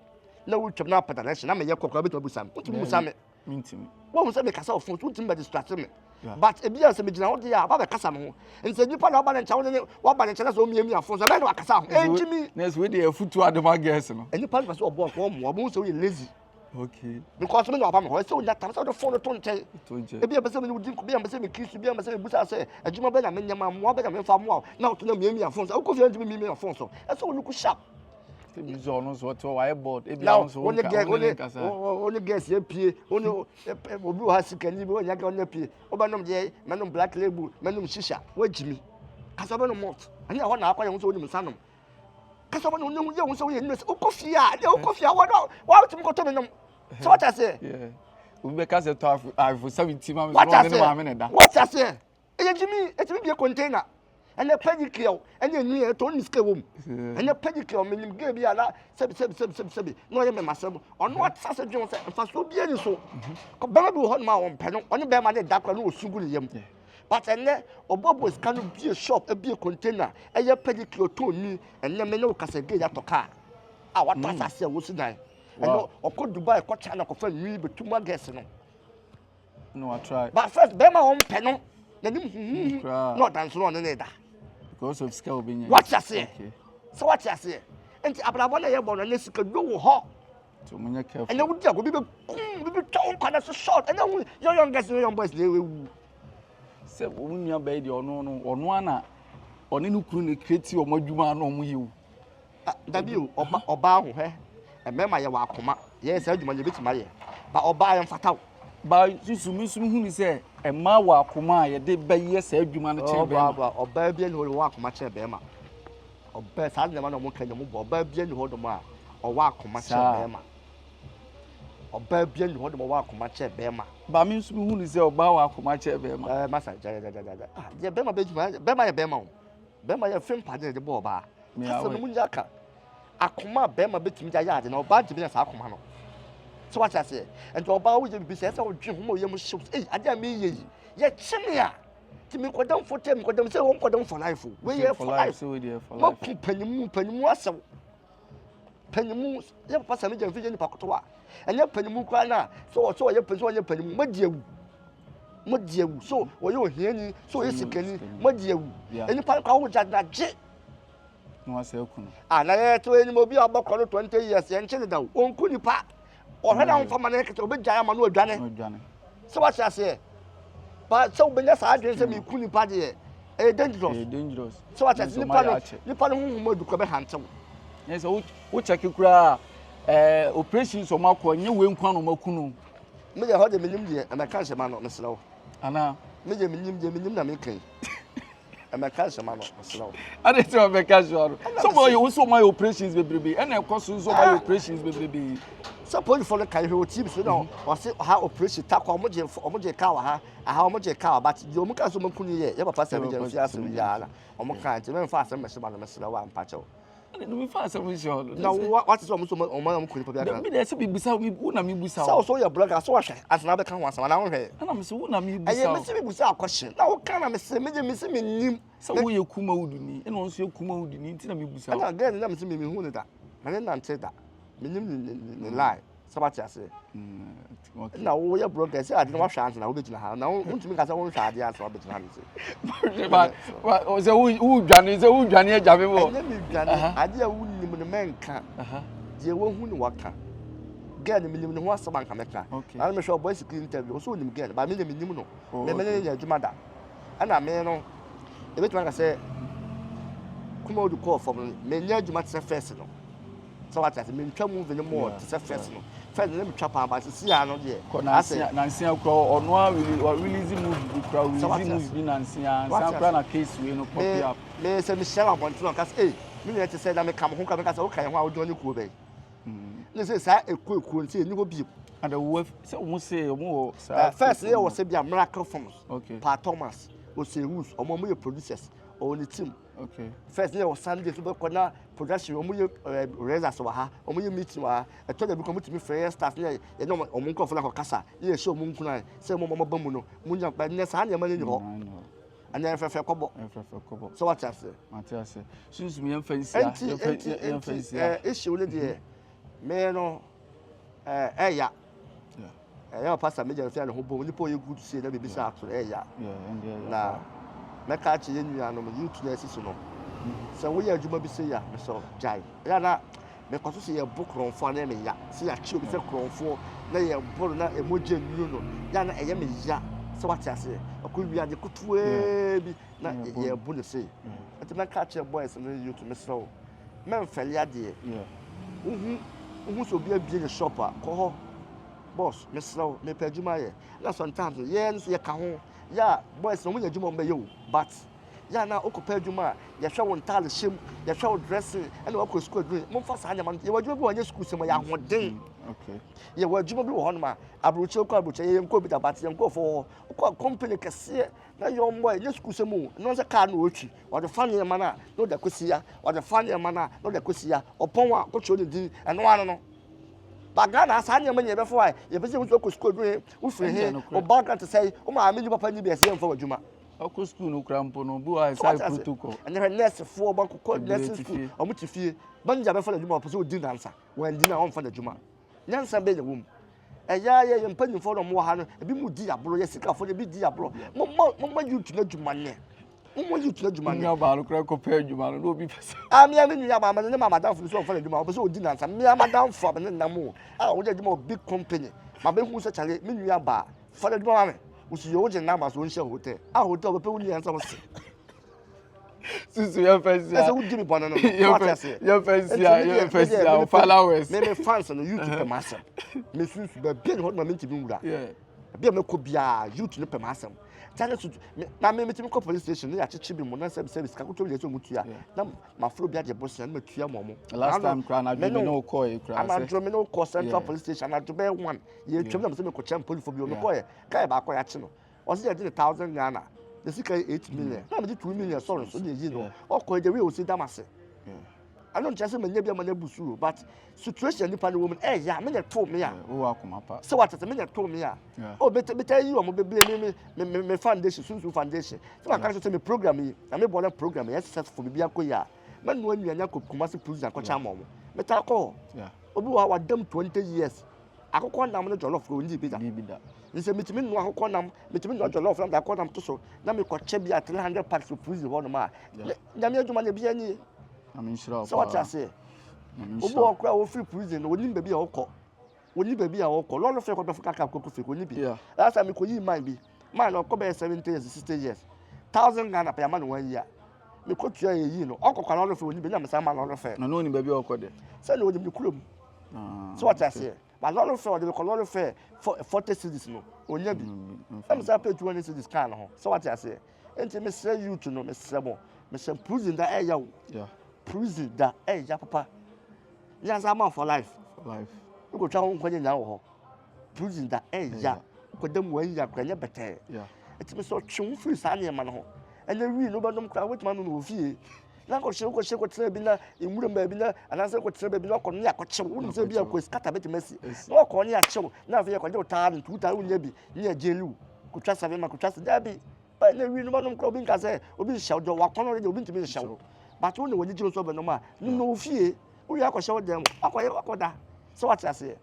Na wotwam na apɛ direction na meyɛ call koraa bɛtumi abusa me. Wotumi busa me. Mentumi. Wohu sɛ mekasa wɔ phone so wotumi bɛ distract me. But ebi a sɛ megyina hɔ deɛ a aba bɛkasa me ho. Nti sɛ nipa na ɔba ne nkyɛn wo ne waba ne nkyɛn na sɛ ɔmiamia phone so ɛbɛyɛ na wakasa ho. Ɛntumi. Na sɛ wei deɛ afutuo adema girls no. Nipa no pɛ sɛ ɔboa nka ɔmmoa. Ɔbɛhu sɛ woyɛ lazy. Okay. Because me na waba me hɔ sɛ wonya tam sɛ wode phone no to nkyɛn. Ebi a pɛ sɛ me ne wodi nkɔmmɔ, ebi a pɛ sɛ me kiss, ebi a pɛ sɛ mebusa sɛ adwuma bɛn na menyɛ ma mmoa bɛn na memfa mmoa wo na woto na miamia phone so. Wokɔ fie a ntumi miamia phone so. Ɛsɛ wo look sharp. Ebi nso ɔno nso ɔte hɔ wayɛ bored. Ebi a nso wonka wo ne ne nkasa. Wo ne girls yɛ pie, wo ne obi wɔ ha sikani bi wonya girl ne pie. Wobɛnom deɛ mɛnom black label, mɛnom shisha, woagyi mi. Kasa wobɛnom malt. Ɛnyɛ hɔ na akɔyɛ ho sɛ wonim nsa nom. Kasa wobɛnom ne ho yɛ ho sɛ woyɛ nurse. Wokɔ fie a, deɛ wokɔ fie a wɔn wɔatumi kɔtɔ me nom. Sɛ wate aseɛ. Obi bɛka sɛ tɔ afo 70 ma me so ɔne ne maame na ɛda. Wate aseɛ. Ɛyɛ gyimi, ɛtumi bie container. Ɛnɛ pedicure ɛne ɛnu yɛ ɛtɔ ne sika wɔ mu. Ɛnɛ pedicure menim girl bi a na sɛbi sɛbi sɛbi sɛbi sɛbi na ɔyɛ mɛmasɛm. Ɔno ɔte ase dwen sɛ mfasoɔ biara ni so. Bɛrima bi wɔ hɔ nom a ɔmpɛ no, ɔne bɛrima ne da koraa na ɔsu gu ne yam. But ɛnɛ ɔboaboa sika no bie shop ebie container ɛyɛ pedicure tɔn nwi. Ɛnɛ me ne wo kasa girl yi atɔ car a watɔ asase a wɔsi dan. Ɛnɛ ɔkɔ Dubai kɔ China kɔfa nwi bɛtu ma girls no. Na wa try. But first bɛrima a ɔmpɛ no n'anim huhuhu na ɔda nso na ɔne ne da. Because of sika obi nya. Wate aseɛ. Sɛ wate aseɛ. Nti abrabɔ na yɛbɔ no ɛnɛ sika duro wɔ hɔ. Nti ɔmo nyɛ careful. Ɛnɛ wodi agorɔ bi bɛ kum bi bɛ twa wo nkwa na so short ɛnɛ hu young young girls ne young boys na ewu. Sɛ wɔn nua bɛyɛ deɛ ɔno no ɔno ana ɔne ne kunu na create wɔn adwuma na wɔn yɛ o. Dabi o, ɔba ɔbaa ho hɛ. Mmarima yɛwɔ akoma, yɛyɛ saa adwuma no yɛbɛtumi ayɛ. Ba ɔbaa ɛmfata wo. Ba susu me nso mehu ne sɛ mmaa wɔ akoma a yɛde bɛyɛ saa adwuma no kyɛn bɛrima. Ɔbaa ɔbaa bi ani hɔ wɔ akoma kyɛn bɛrima. Ɔbaa saa nneɛma na wɔn ka nyɛ wɔn bɔ. Ɔbaa bi ani hɔ nom a ɔwɔ akoma kyɛn bɛrima. Ɔbaa bi ani hɔ nom ɔwɔ akoma kyɛn bɛrima. Ba me nso mehu ne sɛ ɔbaa wɔ akoma kyɛn bɛrima. Ɛɛ masa gya gya gya gya. Ah deɛ bɛrima bɛdwuma bɛrima yɛ bɛrima o. Bɛrima yɛ fem pade na yɛde bɔ ɔbaa. Kasa no mu nyɛ aka. Akoma a bɛrima bɛtumi de ayɛ ade no, ɔbaa ntumi nya saa akoma no. So wate aseɛ? Nti ɔbaa woyɛ biribi sɛ ɛsɛ wodwen ho ma woyɛ mu hyew sɛ, ei, adeɛ a meyɛ yi, yɛkye me a, nti mekɔdam for term, mekɔdam sɛ wɔnkɔdam for life o. Wei yɛ for life. Moaku panimu, panimu asɛw. Panimu, yɛ papa sɛ megya mfi yɛ nipa kotowa. Ɛnyɛ panimu koraa no a, sɛ ɔsɛ ɔyɛ panimu, sɛ ɔnyɛ panimu, moadi awu. Moadi awu. So ɔyɛ ohiani, sɛ ɔyɛ sikani, moadi awu. Nnipa no koraa wogya no agye. Na wasɛ aku no. Ah, na yɛ to enyim obi a ɔbɔ kɔ no 20 years yɛn kye ne da o. Onku nipa. Ɔhwɛ na ɔmfa ma ne kete obegyae ama no adwane. Adwane. Sɛ wate aseɛ. Ba sɛ wobɛnya saa adwene sɛ meku nipa deɛ ɛyɛ dangerous. Ɛyɛ dangerous. Sɛ wate aseɛ nipa no nipa no honhom adu kɔ bɛhantew. Yɛn sɛ wo check koraa ɛɛ operations ɔmo akɔ nyɛ wei nko na ɔmo aku no. Me deɛ hɔ deɛ menim deɛ ɛmɛka nhyɛ ma no mesrɛ wo. Anaa. Me deɛ menim deɛ menim na meka yi. Ɛmɛka nsɛm ano, mesrɛ wo. Ade sɛ ɔbɛka nsɛm ano. Sɛ ɔmo ayɛ wosɛ ɔmo ayɛ operations bebrebe ɛna ɛkɔ so nso ɔmo ayɛ operations bebrebe. Sɛ polisifoɔ no kan hwɛ wɔ TV so na ɔse ɔha operation takwa ɔmo gye ɔmo gye kaa wɔ ha aha ɔmo gye kaa wɔ but deɛ ɔmo kaa sɛ ɔmo aku no yɛ yɛ papa sɛ ɛbi gya nfi asɛm yi ara na ɔmo kaa nti mɛmfa asɛm mɛhyɛ ma no mesrɛ wo a mpakyɛw. Ɛna mi fa asɛm nhyɛ hɔ no. Na wo wate sɛ ɔmo so ɔmo ɔmo kɔ nipa bi aka. Mi deɛ sɛ mi bisa wo na mi bisa wo. Sɛ ɔsɛ woyɛ blogger sɛ wahwɛ ansa na wabɛka ho asɛm anaa wonhwɛ. Ɛna mi sɛ wo na mi bisa wo. Ɛyɛ mi sɛ mi bisa akɔhyɛ na wo ka na mi sɛ mi deɛ mi sɛ mi nim. Sɛ wo yɛ Kumawood ni ɛna ɔno nso yɛ Kumawood ni nti na mi bisa wo. Ɛna girl no na mi sɛ mi mi hu no da mɛ ne nante da mi nim ne ne ne lie sɛ wate aseɛ. Na woyɛ blogger sɛ ade no wahwɛ ansa na wobɛgyina ha na wontumi nka sɛ wonhwɛ adeɛ ansa wabɛgyina ha no sɛ wodwane sɛ wodwane agya me wɔ ɛnyɛ medwane adeɛ a wonim no mɛnka deɛ wohu no waka girl no menim ne ho asɛm anka mɛka na mehwɛ ɔbɔ sikiri interview ɔsɛ onim girl ba me deɛ menim no me mene ne nyɛ adwuma da ɛna me no ɛbɛtumi aka sɛ kuma wode kɔɔ fam no menyɛ adwuma te sɛ first no sɛ wate ase mentwa movie no mɔɔ te sɛ first no first no na metwa paa ba sisi a no deɛ kɔ nansia nansia kura ɔno a release release movie bi kura release movie bi nansia ansa kura na case wei no pop up me sɛ mehyia wɔ abɔnten ɔka sɛ ei me nua te sɛ na meka mo ho kora meka sɛ woka yɛn ho a wodɔn ne kuo bɛn ne sɛ saa ekuo ekuo nti ɛni hɔ bio ada wo sɛ wɔn se wɔn wɔ saa first yɛ wɔ sɛ bi a miracle films okay pa thomas osewus wɔn wɔn yɛ producers ɔwɔ ne team Okay. First ne wɔ Sunday so bɛkɔ na production wɔn yɛ ɛɛ rehearsals wɔ ha, wɔn yɛ meeting wɔ ha. Ɛtɔ da bi kɔ wɔn tumi frɛ yɛn staff ne yɛ ne wɔn wɔn nkurɔfoɔ no akɔ kasa ne yɛ hyɛ wɔn nkuran sɛ wɔn wɔn ba mu no mo nya ba nnɛ saa nneɛma no ni hɔ. Ɛnɛ fɛfɛ kɔbɔ. Fɛfɛ kɔbɔ. Sɛ wate ase. Mate ase. Sunsum yɛn fɛ nsia. Nti nti nti ɛɛ issue ne deɛ mee no ɛɛ ɛya. Ɛyɛ papa sɛ megya mfe a ne ho bom nipa ɔyɛ good sei na biribi sɛ ato no ɛyɛ na mɛka akyerɛ yɛn nuanom youth na ɛsi so no sɛ woyɛ adwuma bi sei a mesɛ gyae ɛyɛ na mekɔ so sɛ yɛbo korɔmfoɔ a na ɛyɛ me ya sɛ yɛakye obi sɛ korɔmfoɔ na yɛbo no na ɛmogya nnuru no yɛ na ɛyɛ me ya sɛ wate aseɛ ɔkɔ wia ade ketewaa bi na yɛbo no sei nti mɛka akyerɛ boys no youth mesrɛ wo mɛmfɛle adeɛ wohu wohu sɛ obi abie ne shop a kɔ hɔ Boss, mesrɛ wo, mepɛ adwuma ayɛ. Ɛna sometimes no, yɛn nso yɛka ho. Yɛ a, boys no, wɔnya adwuma a wɔbɛyɛ o, but Yɛ a na wokɔpɛ adwuma a, yɛhwɛ wo ntaade hyɛ mu, yɛhwɛ wo dressing, ɛna wakɔ sukuu adwuma. Momfa saa nneɛma no. Yɛwɔ adwuma bi wɔ hɔ, ɛnyɛ sukuu sɛm, ɛyɛ ahoɔden. Yɛwɔ adwuma bi wɔ hɔnom a, aburokyire wokɔ aburokyire, yɛyɛ nkɔ bi da, but yɛn nkurɔfoɔ wɔ hɔ. Wokɔ company kɛseɛ na young boy, ɛnyɛ sukuu sɛm o, ɛno sɛ kaa na ɔretwi, ɔde fa nneɛma no a, na ɔde akɔsi ya, ɔde fa nneɛma no a, na ɔde akɔsi ya, ɔpɔn a, kɔtwerɛ ne din, ɛno ano no. Ba Ghana ha, saa nneɛma nyɛ yɛbɛfa a, yɛpɛ sɛ yɛhu sɛ wokɔ sukuu aduru he, wofiri he, wo background te sɛn, wo maame ni papa ni bi a, ɛsɛ yɛmfa w'adwuma. Ɔkɔ sukuu no koraa mpo no, obi wɔ hɔ a ɛsɛ ayɛ protocol. Ɛnɛ hwɛ nɛɛsefoɔ, wɔakokɔ nursing school, wɔn te fie. Manager bɛfa n'adwuma, ɔpɛ sɛ ɔdi nansa. Wandi no a, ɔmfa n'adwuma. Nyansa bɛn na ɛwɔ mu? Ɛyɛ a yɛ yɛn mpanyinfoɔ na wɔwɔ ha no, ebi mu di aborɔ, yɛ sikafoɔ no ebi di aborɔ. Momma momma youth no adwuma nyɛ. Momma youth no adwuma nyɛ. Nua baa no koraa kɔpɛ adwuma no na obi pɛ sɛ. Ah, me a me nua baa me ne ma madamfo no sɛ ɔmfa n'adwuma, ɔpɛ sɛ ɔdi nansa. Me a madamfo a me ne nam o, a ɔyɛ adwuma wɔ big company. Mabɛhu sɛ kyale, me nua baa. Fa no adwuma ma me. Wosi yɛ wogye namba so nhyɛ hotel. A hotel bɛpɛ wo nua nsa wo se. Susu yɛ fɛ si a. Ɛsɛ wodi mi bɔne no no. Wate aseɛ. Yɛ fɛ si a yɛ fɛ si a o followers. Me me fans no YouTube pɛ m'asɛm. Me susu baabi a ne hɔ no ma mentumi nwura. Baabi a mɛkɔ biara youth no pɛ m'asɛm. Kyale so na me metumi kɔ police station ne yɛakyekye bi mu na sɛ sɛ sika kotoɔ bi deɛ sɛ ɔmo tua. Na mafrɛ obi agye bosea na matua ma ɔmo. Last time koraa anadwo me ne wo kɔɔ koraa sɛ. Anadwo me ne wo kɔɔ Central Police Station anadwo bɛyɛ one. Yɛtwam na mesɛ mekɔkyɛ mpolifoɔ bi mekɔɛ guy baako a yɛakye no ɔsɛ yɛgye ne thousand Ghana ne sika yɛ 8 million na megye 2 million sɔre so ne yɛyi no ɔkɔ the way ɔsi dam ase. Ɛno nkyerɛ sɛ manya bi ama no abu so, but situation nipa no wɔ mu no ɛyɛ a menyɛ too me a sɛ wate sɛ menyɛ too me a oh bɛta yi ɔmo bebree me foundation, Sunsun Foundation, sɛ maka sɛ me program yi na mebɔ no program yɛ successful, biribi akɔ yi a mɛnoa nnuane akɔ Kumasi prison akɔkyɛ ama ɔmo. Metaa kɔ hɔ. Obi wɔ hɔ a wadam 20 years, akokɔ nam no jollof kò ndi bi da. Nsɛ mitumi nua akokɔ nam, mitumi nua jollof nam de akokɔ nam to so na mekɔkyɛ bi a 300 packs wɔ prison hɔ nom a, Nyame adwuma no ebi ani sɛ wate aseɛ. Obi wɔ koraa wɔfiri prison no, wɔnim baabi a wɔkɔ, wɔnim baabi a wɔkɔ lɔre fɛ kɔdɔfo kaka kɔkɔ fɛ wɔni bi. Last time mekɔyii man bi, man no ɔkɔ bɛyɛ 70 years, 60 years, 1,000 Ghana pɛ ama no one year. Mekɔtua yɛyii no, ɔkɔ kwa lɔre fɛ wɔni bi na mesan ma lɔre fɛ. Na ne ɔnim baabi a ɔkɔ de. Sɛdeɛ wɔnim ne kurom sɛ wate aseɛ, ba lɔre fɛ ɔde kɔ lɔre fɛ 40 cedis no onya bi na mesan pay 200 cedis kaa no ho sɛ wate aseɛ. Nti mesrɛ youth no, mesrɛ mo, mesrɛ. Prison da ɛyɛ o, prison da ɛyɛ papa. Nyansa ama for life, wokɔtwa ho nkwa nyinaa wɔ hɔ. Prison da ɛyɛ, wokɔda mu one year kora nyɛ bɛtɛɛ. Nti mesɛ ɔtwe wo firi saa nneɛma no ho. Ɛnɛ wii no wobɛnom koraa, wobɛtumi anom no wɔ fie na akɔhyɛ wokɔhyɛ kɔtena bi na nwuram baabi na anaasɛ kɔtena baabi na wakɔ ne akɔkyew. Wonim sɛ bi akɔ sikata bɛtumi asi na wakɔ ne akyew na afei yɛkɔgye wo taa no nti wotaa wonya bi ne yɛgye liw kotwa sɛbe ma kotwa sɛ daabi. Ɛnɛ wii no bɛnom koraa, obi nka sɛ obi nhyɛ wo deɛ wakɔnɔ deɛ obi ntumi nhyɛ wo, but wo na w'ani gye wo sɛ wobɛnom a, nom no wɔ fie. Wowie akɔhyɛ wo dan mu akɔyɛ akɔda sɛ wate aseɛ.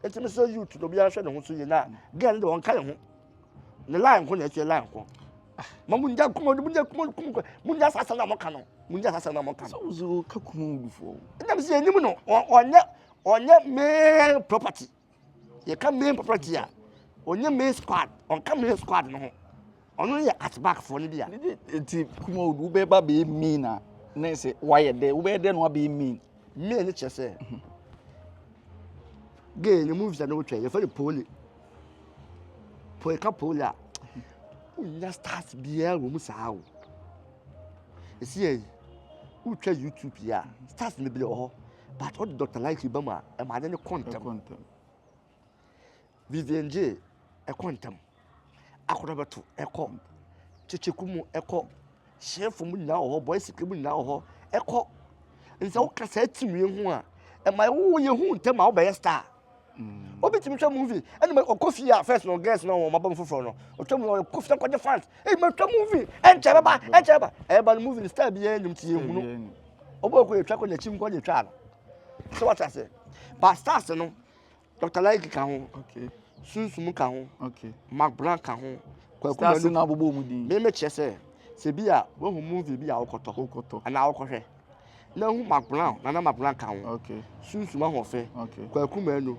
Nti mesɛ youth na obiara hwɛ ne ho so yie na girl no deɛ ɔnka ne ho ne line nko na ɛkyɛ line nko ma munya kuma munya kuma kuma munya sasa na moka no munya sasa na moka no. Sɛ wo ka kuma wudufoɔ. Ɛnam sɛ anim no ɔnyɛ main property. Yɛka main property a, ɔnyɛ main squad, ɔnka main squad no ho. Ɔno yɛ at back foɔ no bi a. Nti kuma wudu wobɛba bɛyɛ main a, na sɛ wayɛ dɛ wobɛyɛ dɛ na wabɛyɛ main? Main no kyerɛ sɛ gay ne movies a na wotwa yɛfrɛ no pole pole ka pole a wonya stars biara wɔ mu saa o. Ɛsi yɛ yi wotwa YouTube yi a, stars bebree wɔ hɔ, but wode Dr Likee ba mu a, ɛma ade no kɔ ntɛm. Vivian J ɛkɔ ntɛm, akɔdɔ bɛto ɛkɔ kyekyeku mu ɛkɔ hyɛnfo mu nyinaa wɔ hɔ, boy sika mu nyinaa wɔ hɔ ɛkɔ. Nsɛ woka saa team yi ho a, ɛma wo yɛ hu ntɛm a wobɛyɛ star. Obi tumi hwɛ movie ɛna ɔkɔ fie a, first no girls na wɔn aba mu foforɔ no, ɔtwa mu ɔkɔ fie akɔgye fans. Ɛyi ma twa movie ɛnkyɛ bɛba, ɛnkyɛ bɛba. Ɛba no movie no star bi yɛ nnwom ti yɛ hunu ɔbɔ ɔkɔ yɛ twa kɔ n'akyi nkɔ de twa no sɛ wate ase. But stars no, Dr Likee ka ho, Sunsum ka ho, Mark Brown ka ho, Kwaku Stars na abobɔ mu din. Mímí kyerɛ sɛ bi a wohu movie bi a wokɔtɔ anaa wokɔhwɛ na hu Mark Brown, Nana Mark Brown ka ho, Sunsum Ahoɔfɛ, Kwaku Manu,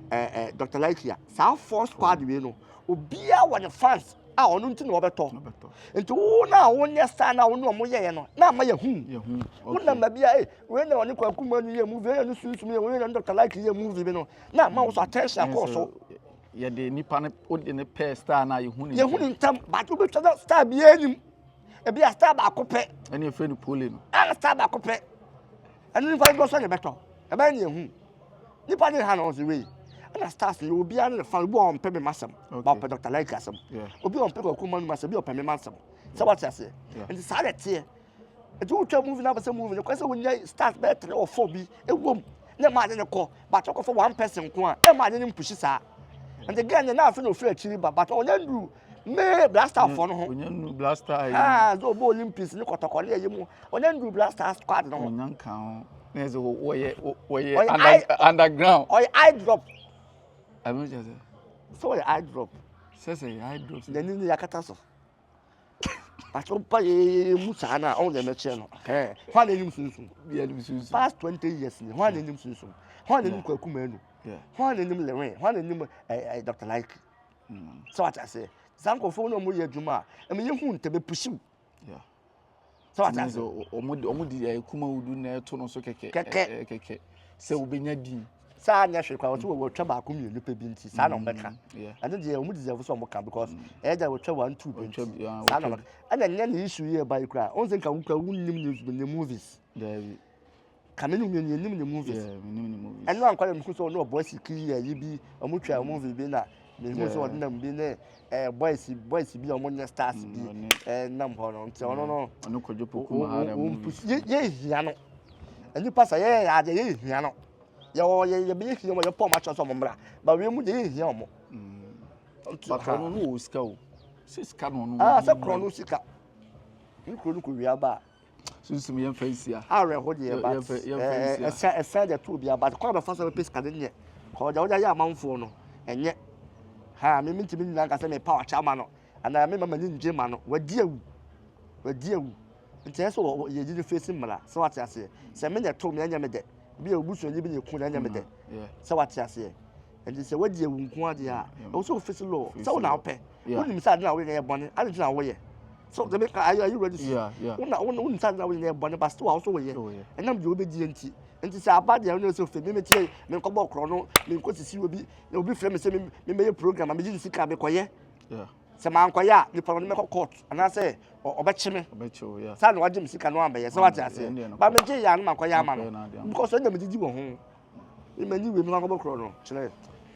ɛɛ Dr Likee a, saa four squad wei no, obiara wɔ ne fans a ɔno nti na wɔbɛtɔ. Nti wo na wonyɛ star na wo ne ɔmo yɛyɛ no na ama yɛ hu wonam baabi a wei na ɔne Kwaku Manu yɛ movie, wei na ne Sunsum yɛ, wei na ne Dr Likee yɛ movie bi no na ama wo so attention akɔɔ so. Yɛde nipa no wode ne pɛɛ star na yɛhu ne yɛhu ne ntam, but wobɛtwa na star biara nim. Ebi a star baako pɛ. Ɛne efɛ no pole no. Ɛna star baako pɛ. Ɛno nipa dodoɔ sɛ na ɛbɛtɔ. Ɛbɛyɛ ne ehu. Nipa ne ha na ɔsɛ wei. Ɛna stars no obiara ne ne fan. Obi wɔ ɔmpɛ me masɛm. Ba ɔpɛ Dr. Like asɛm. Obi wɔ ɔmpɛ Kwaku Manu masɛm. Obi ɔpɛ me masɛm. Sɛ wate aseɛ. Nti saa na ɛteɛ. Nti wotwa movie na abɛsɛ movie no kwan sɛ wonya stars bɛyɛ three or four bi ɛwɔ mu na ɛma ade no kɔ but wokɔfa one person nko a ɛma ade no mpushi saa. Nti girl no na afei na ofiri akyiri ba but ɔnya nduru me blaster foɔ no ho. Ɔnya nduru blaster ayi. Ah, sɛ ɔbɔ Olympics ne kɔtɔkɔ ne ayi mu ɔnya nduru blaster squad no ho. Ɔnya nka ho. Na ɛsɛ wɔyɛ wɔyɛ underground. Ɔyɛ eye drop. Ɛno kyerɛ sɛ. Sɛ ɔyɛ eye drop. Sɛ sɛ eye drop. N'ani no yɛakata so. But woba yɛyɛyɛ mu saa no a ɔwo deɛ mɛkyerɛ no hɛn hwan na anim sunsum past 20 years ni hwan na anim sunsum hwan na anim Kwaku Manu hwan na anim Lewin hwan na anim ɛɛ Dr. Like sɛ wate aseɛ saa nkurɔfoɔ no a wɔyɛ adwuma a ɛmɛ yɛhu ntɛm ɛpusiw sɛ wate aseɛ ɔmo di ɛɛ Kumawood na ɛto no so kɛkɛ kɛkɛ kɛkɛ sɛ wobɛnya din saa nyɛ hwee koraa wɔsɛ wɔtwa baako mmienu pɛ bi nti saa na wɔbɛka ɛno deɛ wɔn deserve sɛ wɔn ka because ɛyɛ dɛ wɔtwa one two bi nti saa na wɔbɛka ɛna nyɛ ne issue yi ɛba yi koraa wɔn sɛ nka wokura wonnim ne ne movies kame ne mmienu yɛnim ne movies ɛno ankwa na mehu sɛ ɔne ɔbɔ siki yi ayi bi ɔmo twa movie bi na mehu sɛ ɔde nam bi ne ɛɛ boys boys bi a ɔmo nyɛ stars bi ɛɛ nam hɔ no nti ɔno no ɔno Kwadwo Poku Mahara movies yɛ hia no nipa sɛ yɛ yɛ adeɛ yɛ hia no yɛwɔ yɛ yɛbɛyɛ hia wɔn yɛpɔ ɔmo akyerɛ sɛ ɔmo mmra ba wei mu deɛ yɛ hia ɔmo. But ɔno no wɔ sika o sɛ sika na ɔno. Aa sɛ korɔ no sika ne kuro no kɔ wia ba a. Sunsum yɛn fɛ nsia. Awerɛho deɛ but ɛɛ ɛsɛ ɛsɛ deɛ to obi aba kwan bɛfa so bɛpɛ sika de nyɛ kɔɔ deɛ wɔde ayɛ amanfoɔ no ɛnyɛ ha mi mi ntumi nyina nka sɛ mepa ɔkyɛ ama no anaa mi ma ma ni ngye ma no wadi awu wadi awu nti ɛsɛ wɔ yɛ gyina face mmara sɛ wate aseɛ sɛ me na ɛto me ɛnyɛ me dɛ bi a obusuani bi na eku na ɛnyɛ me dɛ sɛ wate aseɛ nti sɛ wadi awu nko adeɛ a ɛwɔ sɛ ofisi law sɛ wo na wopɛ wonim sɛ ade na woyɛ no yɛ bɔne ade nti na woyɛ so the make are you, are you ready wo na wo wonim sɛ ade na woyɛ no yɛ bɔne but still a wo so woyɛ ɛnam deɛ wobɛdie nti nti sɛ aba deɛ wone sɛ ofɛ me metie menkɔbɔ korɔ no menkɔ sisi obi na obi frɛ me sɛ memɛyɛ program a megye ne sika mekɔyɛ sɛ mankɔyɛ a nipa no mɛkɔ court anaasɛ ɔbɛkye me saa na wagye me sika no ambɛyɛ sɛ wate aseɛ ba megye yɛ ano mankɔyɛ ama no because ɛna medidi wɔ ho mani wei mekɔbɔ korɔ no kyerɛ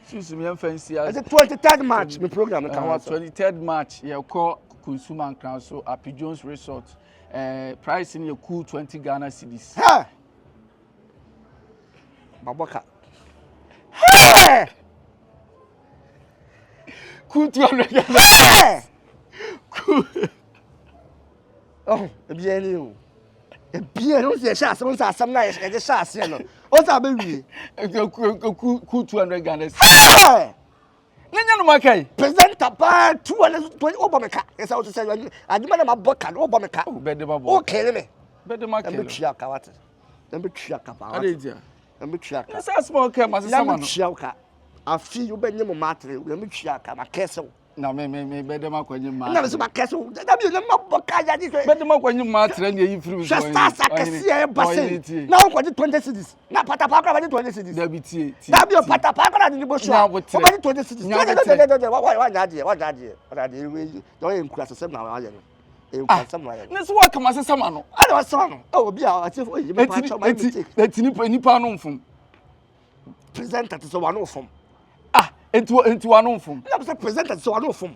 Sunsum yɛn fɛn si ase. Ɛsɛ 23rd March mi program ka ho asɛm. 23rd March yɛkɔ Kunsuma Nkran so Api Jones Resort. Price no yɛ cool 20 Ghana cedis. Hɛ! Mabɔ ka. Hɛ! Cool 200 Ghana. Hɛ! Cool. Oh, ebi yɛ ni o. Ebi yɛ ni o sɛ yɛhyɛ asɛm sɛ asɛm na yɛde hyɛ aseɛ no. O sɛ abɛwie. Cool 200 Ghana cedis. Hɛ! Ne nyɛ no ma kai. Presenter paa 220 o bɔ me ka. Ɛsɛ o sɛ adwuma na ma bɔ ka no o bɔ me ka. Oh, bɛde ma bɔ. O kele me. Bɛde ma kele. Ɛmɛ tua ka wate. Ɛmɛ tua ka paa wate. Ade tia. Ɛmɛ tua ka. Ne sɛ asɛm a ɔka ma sesa ma no. Nyame tua ka. Afi wobɛnyɛ mo maatere nyame tua ka ma kɛse wo. Na me bɛde ma kɔnye ma. Na me so ma kɛse wo. Da bi na ma bɔ ka ya di sɛ. Bɛde ma kɔnye ma tere ne eyi firi so. Hwɛ stars akɛseɛ ɛba sɛ na wokɔgye 20 cedis na patapaa koraa bɛgye 20 cedis. Dabi tie tie. Dabi o patapaa koraa de ne bɔ so a wobɛgye 20 cedis. Wanyɛ adeɛ wanyɛ adeɛ wanyɛ adeɛ wei ɔyɛ nkurasɛsɛm na wayɛ no. Nkurasɛm na wayɛ no. Ne so waka ma sesa ma no. Ɛna wasesa no. Ɛ obi a ɔte oyi me pa kyɛw ma mistake. Eti nipa nipa no mfom. Presenter te sɛ wano fom. Ah, enti wano mfom. Na sɛ presenter te sɛ wano fom.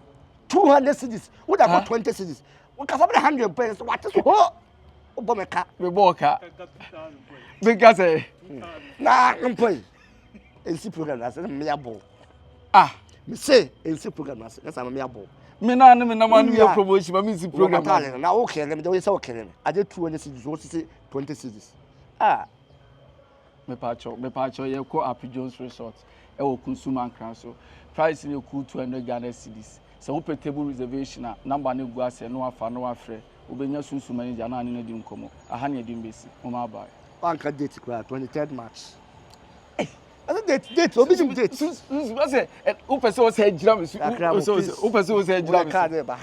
200 cedis. Wo da kɔ 20 cedis. Wo ka fa bɛ 100 pɛ so wate so ho. Wo bɔ me ka. Me bɔ ka. Me ka sɛ. Na mpo yi. Ensi program na sɛ me abo. Ah, me se ensi program na sɛ na sɛ me abo. Me na ne me na ma ne yɛ promotion ma me nsi program. Na wo kele me de wo sɛ wo kele me. Ade 200 cedis wo sisi 20 cedis. Ah. Mepakyɛw, mepakyɛw, yɛkɔ Api Jones Resort ɛwɔ Kunsuma Nkran so. Price no yɛ cool 200 Ghana cedis. Sɛ wopɛ table reservation a, number no gu aseɛ na wafa na wafrɛ. Wobɛnya Sunsum manager na ane no adi nkɔmmɔ. Aha ne yɛde mbɛsi. Momma bye. Wanka date koraa, 23rd March. Ɛsɛ date date obi nim date. Sunsum asɛ wopɛ sɛ wɔsɛ gyina me so. Kakra mo please. Wopɛ sɛ wɔsɛ gyina me so. Wọ́n kaa ne ba.